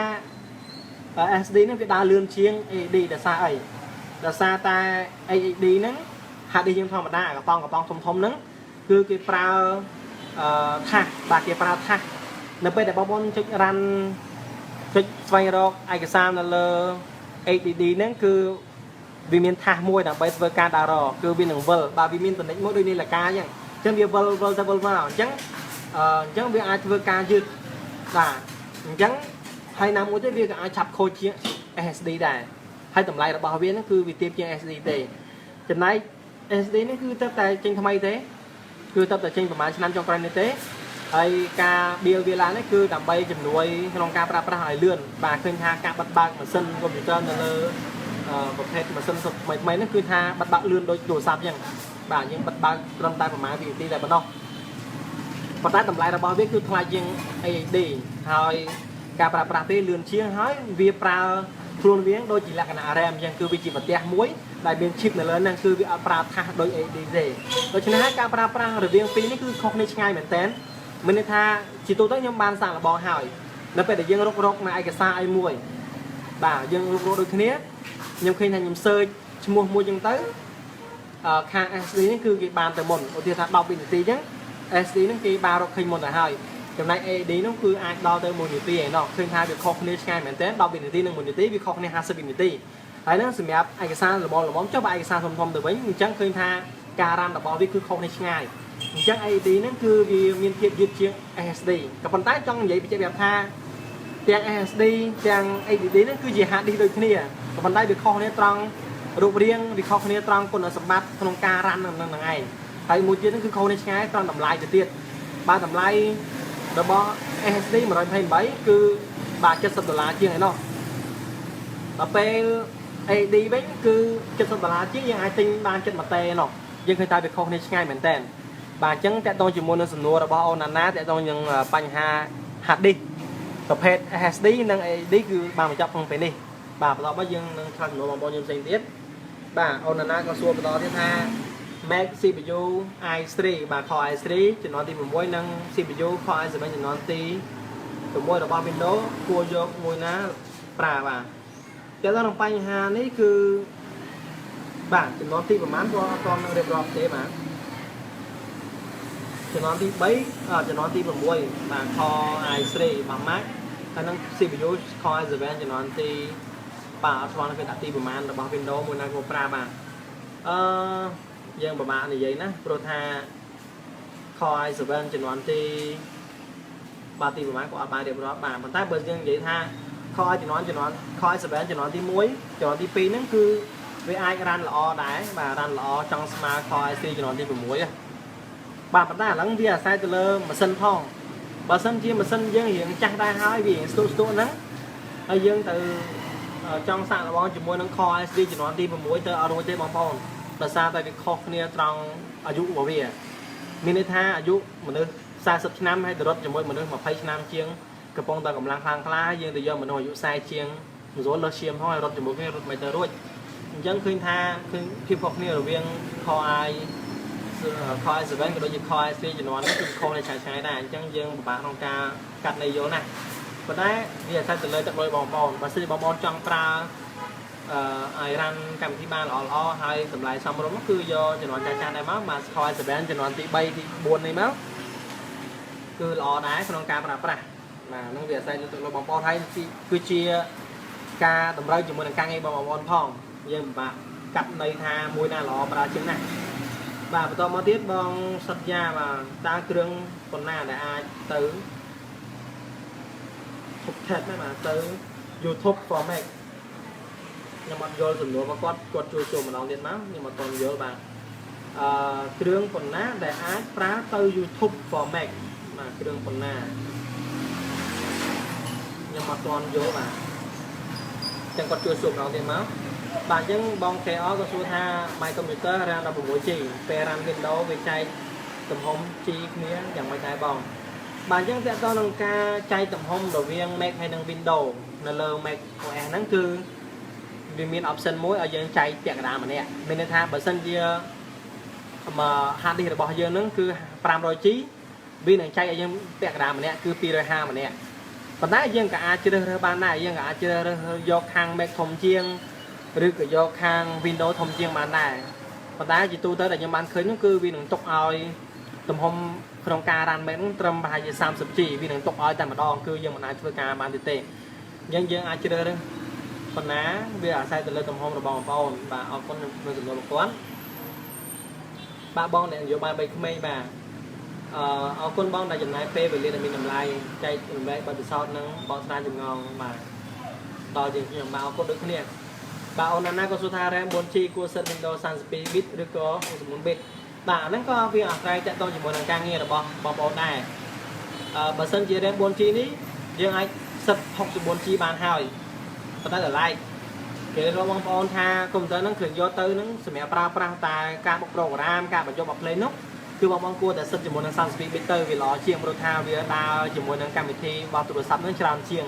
SSD ហ្នឹងវាដើរលឿនជាង HDD ដោយសារអីដោយសារតែ HDD ហ្នឹង hard disk យើងធម្មតាកំប៉ុងកំប៉ុងធំធំហ្នឹងគឺគេប្រើអឺថាសបាទគេប្រើថាសនៅពេលដែលបងប្អូនចុច run ចុចស្វែងរកឯកសារនៅលើ HDD ហ្នឹងគឺវាមានថាសមួយដើម្បីធ្វើការដើររកគឺវានឹងវិលបាទវាមានតនិចមួយដូចនាឡិកាអញ្ចឹងអញ្ចឹងវាវិលវិលទៅវិលមកអញ្ចឹងអឺអញ្ចឹងវាអាចធ្វើការយឺតបាទអញ្ចឹងហើយណាមួយទៀតវាក៏អាចឆាប់ខូចជាង SSD ដែរហើយតម្លៃរបស់វាហ្នឹងគឺវាទាបជាង SSD ទេចំណែក SSD នេះគឺទៅតែចេញថ្មីទេគឺទៅតែចេញប្រហែលឆ្នាំចុងក្រោយនេះទេហើយការ build វាឡើងនេះគឺដើម្បីជំនួយក្នុងការប្រើប្រាស់ឲ្យលឿនបាទឃើញថាការបិទបើកម៉ាស៊ីនកុំព្យូទ័រនៅលើប្រភេទម៉ាស៊ីនថ្មីថ្មីហ្នឹងគឺថាបិទបើកលឿនដូចទូរស័ព្ទអញ្ចឹងបាទយើងបិទបើកត្រឹមតែប្រហែលវិនាទីតែប៉ុណ្ណោះប៉ុន្តែតម្លៃរបស់វាគឺថ្លៃជាង HDD ហើយការប្រើប្រាស់ពេលលឿនជាងហើយវាប្រើខ្លួនវាដូចជាលក្ខណៈ RAM អញ្ចឹងគឺវាជាប្រទេសមួយដែលមាន chip នៅលើហ្នឹងគឺវាអត់ប្រើថាសដូច HDD ទេដូច្នេះហើយការប្រើប្រាស់រវាងពីរនេះគឺខុសគ្នាឆ្ងាយមែនតើមានន័យថាជាទូទៅខ្ញុំបានសាកល្បងហើយនៅពេលដែលយើងរុករកនៅឯកសារអីមួយបាទយើងរុករកដូចគ្នាខ្ញុំឃើញថាខ្ញុំ search ឈ្មោះមួយអញ្ចឹងទៅអឺខាង SSD នេះគឺគេបានទៅមុនឧទាហរណ៍ថា10វិនាទីអញ្ចឹង SSD ហ្នឹងគេបានរកឃើញមុនទៅហើយចំណែក HDD នោះគឺអាចដល់ទៅ1នាទីឯណោះឃើញថាវាខុសគ្នាឆ្ងាយមែនទែន10វិនាទីនិង1នាទីវាខុសគ្នា50វិនាទីហើយហ្នឹងសម្រាប់ឯកសារល្មមល្មមចុះបើឯកសារធំធំទៅវិញអញ្ចឹងឃើញថាការ run របស់វាគឺខុសគ្នាឆ្ងាយអញ្ចឹង HDD ហ្នឹងគឺវាមានភាពយឺតជាង SSD ក៏ប៉ុន្តែចង់និយាយបញ្ជាក់ប្រាប់ថាទាំង SSD ទាំង HDD ហ្នឹងគឺជា hard disk ដូចគ្នាក៏ប៉ុន្តែវាខុសគ្នាត្រង់រូបរាងវាខុសគ្នាត្រង់គុណសម្បត្តិក្នុងការ run នឹងនឹងឯងហើយមួយទៀតហ្នឹងគឺខុសគ្នាឆ្ងាយត្រង់តម្លៃទៅទៀតបាទតម្លៃរបស់ SSD 128គឺបាទ70ដុល្លារជាងឯណោះដល់ពេល HDD វិញគឺ70ដុល្លារជាងយើងអាចទិញបានចិត្តមួយតេណោះយើងឃើញថាវាខុសគ្នាឆ្ងាយមែនតើបាទអញ្ចឹងតកតងជាមួយនឹងសំណួររបស់អូនណាណាតកតងនឹងបញ្ហា hard disk ប្រភេទ SSD និង HDD គឺបានបញ្ចប់ក្នុងពេលនេះបាទបន្ទាប់មកយើងនឹងឆ្លើយសំណួរបងប្អូនយើងផ្សេងទៀតបាទអូនណាណាក៏សួរបន្តទៀតថា Mac CPU i3 បាទ Core i3 ជំនាន់ទី6និង CPU Core i7 ជំនាន់ទី6របស់ Windows គួរយកមួយណាប្រើបាទតើទៅនឹងបញ្ហានេះគឺបាទជំនាន់ទីប្រហែលក៏អត់ទាន់នឹងរៀបរាប់ទេបាទជំនាន់ទី3ជំនាន់ទី6បាទ Core i3 របស់ Mac ហើយនឹង CPU Core i7 ជំនាន់ទីបាទអត់ស្គាល់គេដាក់ទីប្រហែលរបស់ Windows មួយណាគួរប្រើបាទអឺយើងប្រហែលនិយាយណាព្រោះថា Core i7 ជំនាន់ទីបាទទីប្រហែលក៏អត់បានរៀបរាប់បាទប៉ុន្តែបើយើងនិយាយថា Core i ជំនាន់ជំនាន់ Core i7 ជំនាន់ទី1ជំនាន់ទី2ហ្នឹងគឺវាអាច run ល្អដែរបាទ run ល្អចង់ស្មើ Core i3 ជំនាន់ទី6បាទប៉ុន្តែឥឡូវវាអាស្រ័យទៅលើម៉ាស៊ីនផងបើសិនជាម៉ាស៊ីនយើងរៀងចាស់ដែរហើយវារៀងស្ទុះស្ទុះហ្នឹងហើយយើងទៅចង់សាកល្បងជាមួយនឹង Core i3 ជំនាន់ទី6ទៅអត់រួចទេបងប្អូនដោយសារតែវាខុសគ្នាត្រង់អាយុរបស់វាមានន័យថាអាយុមនុស្ស40ឆ្នាំហើយទៅរត់ជាមួយមនុស្ស20ឆ្នាំជាងកំពុងតែកម្លាំងខ្លាំងក្លាយើងទៅយកមនុស្សអាយុ40ជាងមិនស្រួលលើសឈាមផងហើយរត់ជាមួយគ្នារត់មិនទៅរួចអញ្ចឹងឃើញថាឃើញភាពខុសគ្នារវាង Core i7 ក៏ដូចជា Core i3 ជំនាន់នេះគឺខុសគ្នាឆ្ងាយឆ្ងាយដែរអញ្ចឹងយើងពិបាកក្នុងការកាត់ន័យយល់ណាស់ប៉ុន្តែវាអាស្រ័យទៅលើទឹកលុយបងប្អូនបើសិនជាបងប្អូនចង់ប្រើអឺឲ្យ run កម្មវិធីបានល្អល្អហើយតម្លៃសមរម្យគឺយកជំនាន់ចាស់ៗដែរមកបាទ Core i7 ជំនាន់ទី3ទី4នេះមកគឺល្អដែរក្នុងការប្រើប្រាស់បាទហ្នឹងវាអាស្រ័យលើទឹកលុយបងប្អូនហើយគឺជាការតម្រូវជាមួយនឹងការងារបងប្អូនផងយើងពិបាកកាត់ន័យថាមួយណាល្អប្រើជាងណាបាទបន្តមកទៀតបងសត្យាបាទតើគ្រឿងប៉ុណ្ណាដែលអាចទៅ Phuket ណាបាទទៅ YouTube for Mac ខ្ញុំអត់យល់សំណួររបស់គាត់គាត់ជួយចូលម្ដងទៀតមកខ្ញុំអត់ទាន់យល់បាទអឺគ្រឿងប៉ុណ្ណាដែលអាចប្រើទៅ YouTube for Mac បាទគ្រឿងប៉ុណ្ណាខ្ញុំអត់ទាន់យល់បាទចឹងគាត់ជួយសួរម្ដងទៀតមកបាទអញ្ចឹងបង KR ក៏សួរថា My computer RAM 16 GB ពេល run Windows វាចែកទំហំ G គ្នាយ៉ាងម៉េចដែរបង បាទអញ្ចឹងតើតើនឹងការចែកទំហំរវាង Mac ហើយនិង Windows នៅលើ Mac OS ហ្នឹងគឺវាមាន option មួយឲ្យយើងចែកពាក់កណ្ដាលម្នាក់មានន័យថាបើសិនជាមក hard disk របស់យើងហ្នឹងគឺ 500G វានឹងចែកឲ្យយើងពាក់កណ្ដាលម្នាក់គឺ250ម្នាក់ប៉ុន្តែយើងក៏អាចជ្រើសរើសបានដែរយើងក៏អាចជ្រើសរើសយកខាង Mac ធំជាងឬក៏យកខាង Windows ធំជាងបានដែរប៉ុន្តែជាទូទៅដែលខ្ញុំបានឃើញនោះគឺវានឹងទុកឲ្យទំហំក្នុងការ run Mac ហ្នឹងត្រឹមប្រហែលជា 30G វានឹងទុកឲ្យតែម្ដងគឺយើងមិនអាចធ្វើការបានទៀតទេអញ្ចឹងយើងអាចជ្រើសរើសប៉ុណ្ណាវាអាស្រ័យទៅលើទំហំរបស់បងប្អូនបាទអរគុណក្នុងសំណួររបស់គាត់បាទបងអ្នកនយោបាយបីក្មេងបាទអឺអរគុណបងដែលចំណាយពេលវេលាដែលមានតម្លៃចែករំលែកបទពិសោធន៍និងបកស្រាយចម្ងល់បាទដល់យើងខ្ញុំបាទអរគុណដូចគ្នាបាទអូនណាក៏សួរថា RAM 4G គួរ set Windows 32 bit ឬក៏64 bit បាទអាហ្នឹងក៏វាអាស្រ័យតាក់ទងជាមួយនឹងការងាររបស់បងប្អូនដែរអឺបើសិនជា RAM 4G នេះយើងអាច set 64G បានហើយប៉ុន្តែដល់ឡែកគេរកបងប្អូនថាកុំព្យូទ័រហ្នឹងគ្រឿងយកទៅហ្នឹងសម្រាប់ប្រើប្រាស់តែការបុក program ការបញ្ចុះបទភ្លេងនោះគឺបងប្អូនគួរតែ set ជាមួយនឹង32 bit ទៅវាល្អជាងព្រោះថាវាដើរជាមួយនឹងកម្មវិធីរបស់ទូរស័ព្ទហ្នឹងច្រើនជាង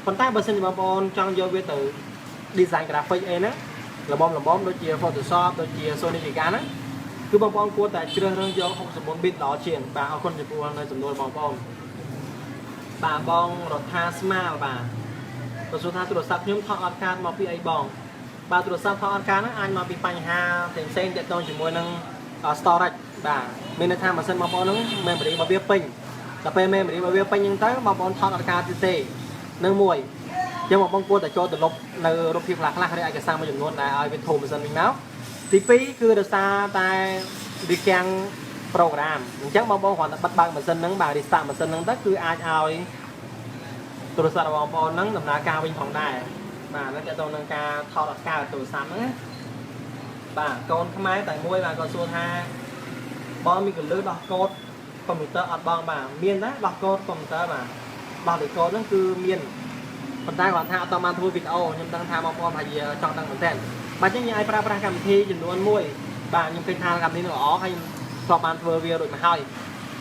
ប៉ុន្តែបើសិនជាបងប្អូនចង់យកវាទៅ design graphic អីហ្នឹងល្មមល្មមដូចជា Photoshop ដូចជា Sony Vegas ហ្នឹងគឺបងប្អូនគួរតែជ្រើសរើសយក64 bit ល្អជាងបាទអរគុណចំពោះនៅសំណួរបងប្អូនបាទបងរដ្ឋាស្មាលបាទក៏សួរថាទូរស័ព្ទខ្ញុំថតអត់កាតមកពីអីបងបាទទូរស័ព្ទថតអត់កាតហ្នឹងអាចមកពីបញ្ហាផ្សេងៗទាក់ទងជាមួយនឹង storage បាទមានន័យថាម៉ាស៊ីនបងប្អូនហ្នឹង memory របស់វាពេញដល់ពេល memory របស់វាពេញហ្នឹងទៅបងប្អូនថតអត់កាតទៀតទេនឹងមួយចឹងបងប្អូនគួរតែចូលទៅលុបនៅរូបភាពខ្លះៗឬឯកសារមួយចំនួនដែលឲ្យវាធំម៉ាស៊ីនវិញមកទី2គឺដោយសារតែវាកាំង program អញ្ចឹងបងប្អូនគ្រាន់តែបិទបើកម៉ាស៊ីនហ្នឹងបាទ restart ម៉ាស៊ីនហ្នឹងទៅគឺអាចឲ្យទូរស័ព្ទរបស់បងប្អូនហ្នឹងដំណើរការវិញផងដែរបាទហ្នឹងតើតើនឹងការថតអត់កើតទូរស័ព្ទហ្នឹងណាបាទកូនខ្មែរតែមួយបាទគាត់សួរថាបងមានកលឹះដោះកូដកុំព្យូទ័រអត់បងបាទមានដែរដោះកូដកុំព្យូទ័របាទដោះលេខកូដហ្នឹងគឺមានប៉ុន្តែគាត់ថាអត់តបានធ្វើវីដេអូខ្ញុំដឹងថាបងប្អូនប្រហែលជាចង់ដឹងមែនទែនបាទអញ្ចឹងយើងអាចប្រើប្រាស់កម្មវិធីចំនួនមួយបាទខ្ញុំឃើញថាកម្មវិធីនេះល្អហើយខ្ញុំធ្លាប់បានធ្វើវារួចមកហើយ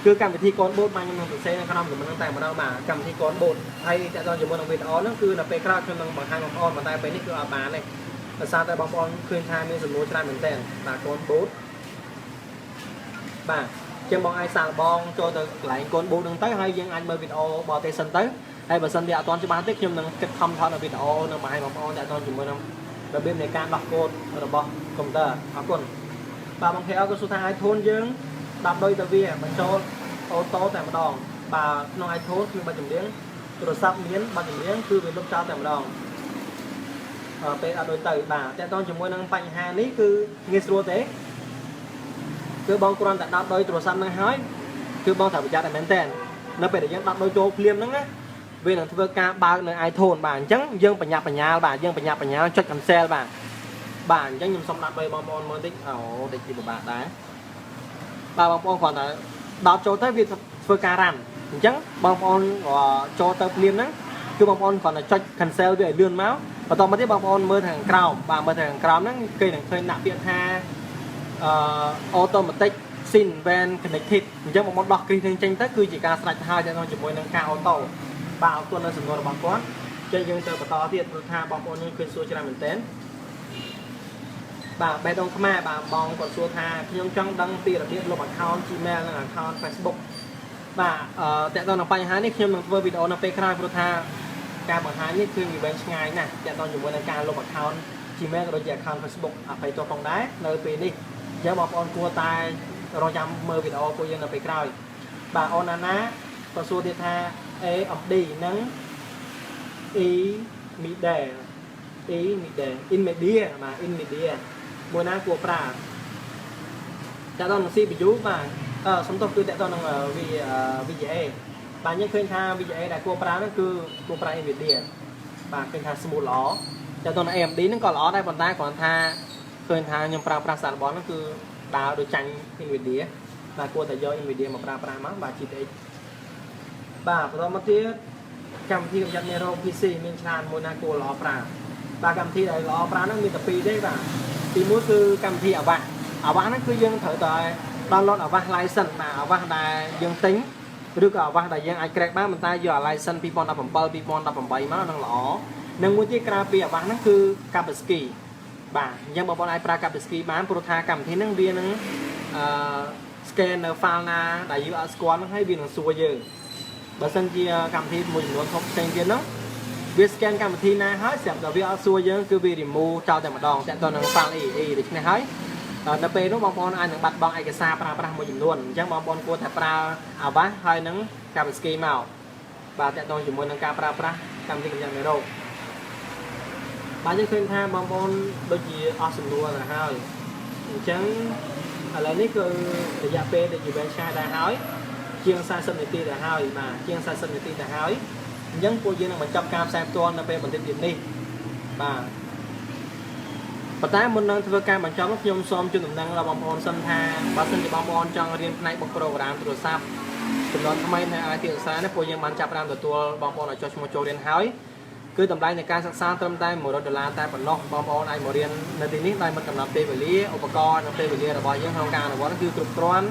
គឺកម្មវិធីកូនបូតបាទខ្ញុំនឹងសរសេរនៅក្នុងចំណងតែម្ដងបាទកម្មវិធីកូនបូតហើយតើតើជាមួយនឹងវីដេអូហ្នឹងគឺនៅពេលក្រោយខ្ញុំនឹងបង្ហាញបងប្អូនប៉ុន្តែពេលនេះគឺអត់បានទេដោយសារតែបងប្អូនឃើញថាមានសំណួរច្រើនមែនទែនបាទកូនបូតបាទចឹងបងអាចសាកល្បងចូលទៅកន្លែងកូនបូតហ្នឹងទៅហើយយើងអាចមើលវីដេអូបរទេសសិនទៅហើយបើសិនជាអត់ទាន់ច្បាស់ទេខ្ញុំនឹងគិតខំថតនៅវីដេអូនឹងបង្ហាញបងប្អូនតើតើជាមួយនឹងរបៀបនៃការដោះកូដរបស់កុំព្យូទ័រអរគុណបាទបង KL ក៏សួរថា iTunes យើងដាក់ដូចទៅវាបញ្ចូល auto តែម្ដងបាទក្នុង iTunes គ្មានបទចម្រៀងទូរស័ព្ទមានបទចម្រៀងគឺវាលុបចោលតែម្ដងអឺពេលអត់ដូចទៅបាទតើតើជាមួយនឹងបញ្ហានេះគឺងាយស្រួលទេគឺបងគ្រាន់តែដោតដោយទូរស័ព្ទនឹងហើយគឺបងត្រូវប្រយ័ត្នតែមែនតើនៅពេលដែលយើងដោតដោយចូលភ្លាមហ្នឹងណាវានឹងធ្វើការបើកនៅ iTunes បាទអញ្ចឹងយើងបញ្ញាប់បញ្ញាលបាទយើងបញ្ញាប់បញ្ញាលចុច cancel បាទបាទអញ្ចឹងខ្ញុំសុំដាក់បីបងប្អូនមើលតិចអូតិចជាពិបាកដែរបាទបងប្អូនគ្រាន់តែដោតចូលទៅវាធ្វើការ run អញ្ចឹងបងប្អូនចូលទៅភ្លាមហ្នឹងគឺបងប្អូនគ្រាន់តែចុច cancel វាឲ្យលឿនមកបន្តមកទៀតបងប្អូនមើលខាងក្រោមបាទមើលខាងក្រោមហ្នឹងគេនឹងឃើញដាក់ពាក្យថាអឺ automatic sync when connected អញ្ចឹងបងប្អូនដោះគ្រីសនឹងចេញទៅគឺជាការស្រេចហើយទៅជាមួយនឹងការ auto បាទអរគុណនៅសំណួររបស់គាត់ចឹងយើងទៅបន្តទៀតព្រោះថាបងប្អូនយើងឃើញសួរច្រើនមែនទែនបាទបេះដូងខ្មែរបាទបងគាត់សួរថាខ្ញុំចង់ដឹងពីរបៀបលុប account Gmail និង account Facebook បាទអឺតើតើនឹងបញ្ហានេះខ្ញុំនឹងធ្វើវីដេអូនៅពេលក្រោយព្រោះថាការបង្ហាញនេះគឺវាវែងឆ្ងាយណាស់តើតើជាមួយនឹងការលុប account Gmail ក៏ដូចជា account Facebook អភ័យទោសផងដែរនៅពេលនេះអញ្ចឹងបងប្អូនគួរតែរងចាំមើលវីដេអូពួកយើងនៅពេលក្រោយបាទអូនណាណាក៏សួរទៀតថា AMD និង E Media E Media Nvidia បាទ Nvidia មួយណាគួរប្រើតើតើនឹង CPU បាទអឺសំទោសគឺតើតើនឹង VGA បាទយើងឃើញថា VGA ដែលគួរប្រើហ្នឹងគឺគួរប្រើ Nvidia បាទឃើញថា smooth ល្អតើតើនឹង AMD ហ្នឹងក៏ល្អដែរប៉ុន្តែគ្រាន់ថាឃើញថាខ្ញុំប្រើប្រាស់សាររបស់ហ្នឹងគឺដើរដូចចាញ់ Nvidia បាទគួរតែយក Nvidia មកប្រើប្រាស់មកបាទ GTX បាទបន្តមកទៀតកម្មវិធីកម្ចាត់មេរោគ PC មានច្រើនមួយណាគួរល្អប្រើបាទកម្មវិធីដែលល្អប្រើហ្នឹងមានតែពីរទេបាទទីមួយគឺកម្មវិធី Avast Avast ហ្នឹងគឺយើងត្រូវតែ download Avast license បាទ Avast ដែលយើងទិញ ឬក៏ Avast ដែលយើងអាច crack បានប៉ុន្តែយកអា license 2017 2018មកនឹងល្អនិងមួយទៀតក្រៅពី Avast ហ្នឹងគឺ Kaspersky បាទអញ្ចឹងបងប្អូនអាចប្រើ Kaspersky បានព្រោះថាកម្មវិធីហ្នឹងវានឹងអឺ scan នៅ file ណាដែលយើងអត់ស្គាល់ហ្នឹងហើយវានឹងសួរយើងបើសិនជាកម្មវិធីមួយចំនួនធំផ្សេងទៀតហ្នឹងវា scan កម្មវិធីណាហើយស្រាប់តែវាអត់សួរយើងគឺវា remove ចោលតែម្ដងតាក់ទងនឹង file AE ដូច្នេះហើយដល់ពេលនោះបងប្អូនអាចនឹងបាត់បង់ឯកសារប្រើប្រាស់មួយចំនួនអញ្ចឹងបងប្អូនគួរតែប្រើ Avast ហើយនឹង Kaspersky មកបាទតាក់ទងជាមួយនឹងការប្រើប្រាស់កម្មវិធីកម្ចាត់មេរោគបាទយើងឃើញថាបងប្អូនដូចជាអស់សំណួរទៅហើយអញ្ចឹងឥឡូវនេះគឺរយៈពេលដែលជាវែងឆ្ងាយដែរហើយជាង40នាទីទៅហើយបាទជាង40នាទីទៅហើយអញ្ចឹងពួកយើងនឹងបញ្ចប់ការផ្សាយផ្ទាល់នៅពេលបន្តិចទៀតនេះបាទប៉ុន្តែមុននឹងធ្វើការបញ្ចប់នោះខ្ញុំសូមជូនដំណឹងដល់បងប្អូនសិនថាបើសិនជាបងប្អូនចង់រៀនផ្នែកបុកប្រូក្រាមទូរស័ព្ទចំនួនថ្មីនៅ IT ឧស្សាហ៍នេះពួកយើងបានចាប់ផ្ដើមទទួលបងប្អូនឲ្យចុះឈ្មោះចូលរៀនហើយគឺតម្លៃនៃការសិក្សាត្រឹមតែ100ដុល្លារតែប៉ុណ្ណោះបងប្អូនអាចមករៀននៅទីនេះដោយមិនកំណត់ពេលវេលាឧបករណ៍និងពេលវេលារបស់យើងក្នុងការអនុវត្តគឺគ្រប់គ្រាន់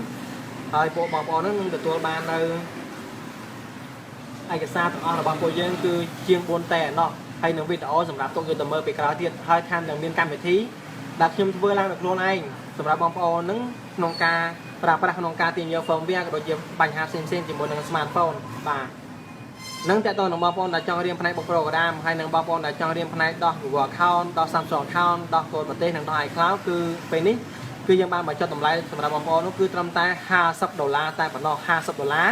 ហើយពួកបងប្អូននឹងទទួលបាននៅឯកសារទាំងអស់របស់ពួកយើងគឺជាង4តែឯណោះហើយនឹងវីដេអូសម្រាប់ទុកយកទៅមើលពេលក្រោយទៀតហើយថែមទាំងមានកម្មវិធីដែលខ្ញុំធ្វើឡើងដោយខ្លួនឯងសម្រាប់បងប្អូននឹងក្នុងការប្រើប្រាស់ក្នុងការទាញយក firmware ក៏ដូចជាបញ្ហាផ្សេងៗជាមួយនឹង smartphone បាទនឹងតើតើនឹងបងប្អូនដែលចង់រៀនផ្នែកបុកប្រូក្រាមហើយនឹងបងប្អូនដែលចង់រៀនផ្នែកដោះ Google account ដោះ Samsung account ដោះកូដប្រទេសនិងដោះ iCloud គឺពេលនេះគឺយើងបានបញ្ចុះតម្លៃសម្រាប់បងប្អូននោះគឺត្រឹមតែ50ដុល្លារតែប៉ុណ្ណោះ50ដុល្លារ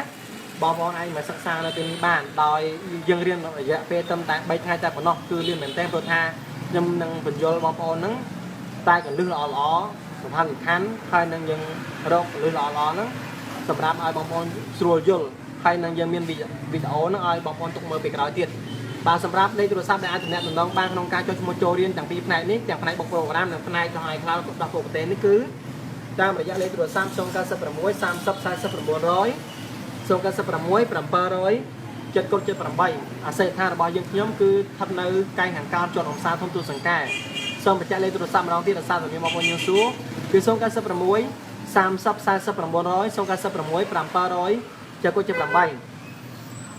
បងប្អូនអាចមកសិក្សានៅទីនេះបានដោយយើងរៀនរយៈពេលត្រឹមតែ3ថ្ងៃតែប៉ុណ្ណោះគឺលឿនមែនទែនព្រោះថាខ្ញុំនឹងបញ្យល់បងប្អូនហ្នឹងតែកលឹះល្អល្អសំខាន់សំខាន់ហើយនឹងយើងរកកលឹះល្អល្អហ្នឹងសម្រាប់ឲ្យបងប្អូនស្រួលយល់ហើយនឹងយើងមានវីដេអូហ្នឹងឲ្យបងប្អូនទុកមើលពេលក្រោយទៀតបាទសម្រាប់លេខទូរស័ព្ទដែលអាចទំនាក់ទំនងបានក្នុងការចុះឈ្មោះចូលរៀនទាំងពីរផ្នែកនេះទាំងផ្នែកបុកប្រូក្រាមនិងផ្នែកដោះ iCloud ដោះពួកប្រទេសនេះគឺតាមរយៈលេខទូរស័ព្ទ096 30 40 900 096 700 7កុដ78អាស័យដ្ឋានរបស់យើងខ្ញុំគឺស្ថិតនៅកែងខាងកើតជាន់អង្សាធំទូសង្កែសូមបញ្ជាក់លេខទូរស័ព្ទម្ដងទៀតដោយសារតែមានបងប្អូនយើងសួរគឺ096 30 40 900 096 700 7កុដ78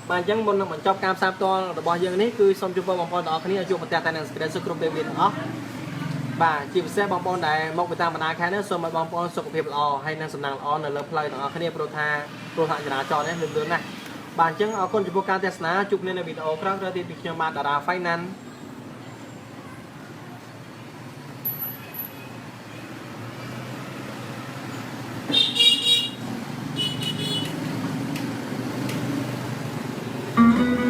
បាទអញ្ចឹងមុននឹងបញ្ចប់ការផ្សាយផ្ទាល់របស់យើងនេះគឺសូមជូនពរបងប្អូនទាំងអស់គ្នាឲ្យជួបប្រទះតែនឹងសេចក្តីសុខគ្រប់ពេលវេលាទាំងអស់បាទជាពិសេសបងប្អូនដែលមកពីតាមបណ្ដាខេត្តនេះសូមឲ្យបងប្អូនសុខភាពល្អហើយនិងសំណាងល្អនៅលើផ្លូវទាំងអស់គ្នាព្រោះថាគ្រោះថ្នាក់ចរាចរណ៍នេះលឿនលឿនណាស់បាទអញ្ចឹងអរគុណចំពោះការទស្សនាជួបគ្នានៅវីដេអូក្រោយៗទៀតពីខ្ញុំបាទតារា Finance។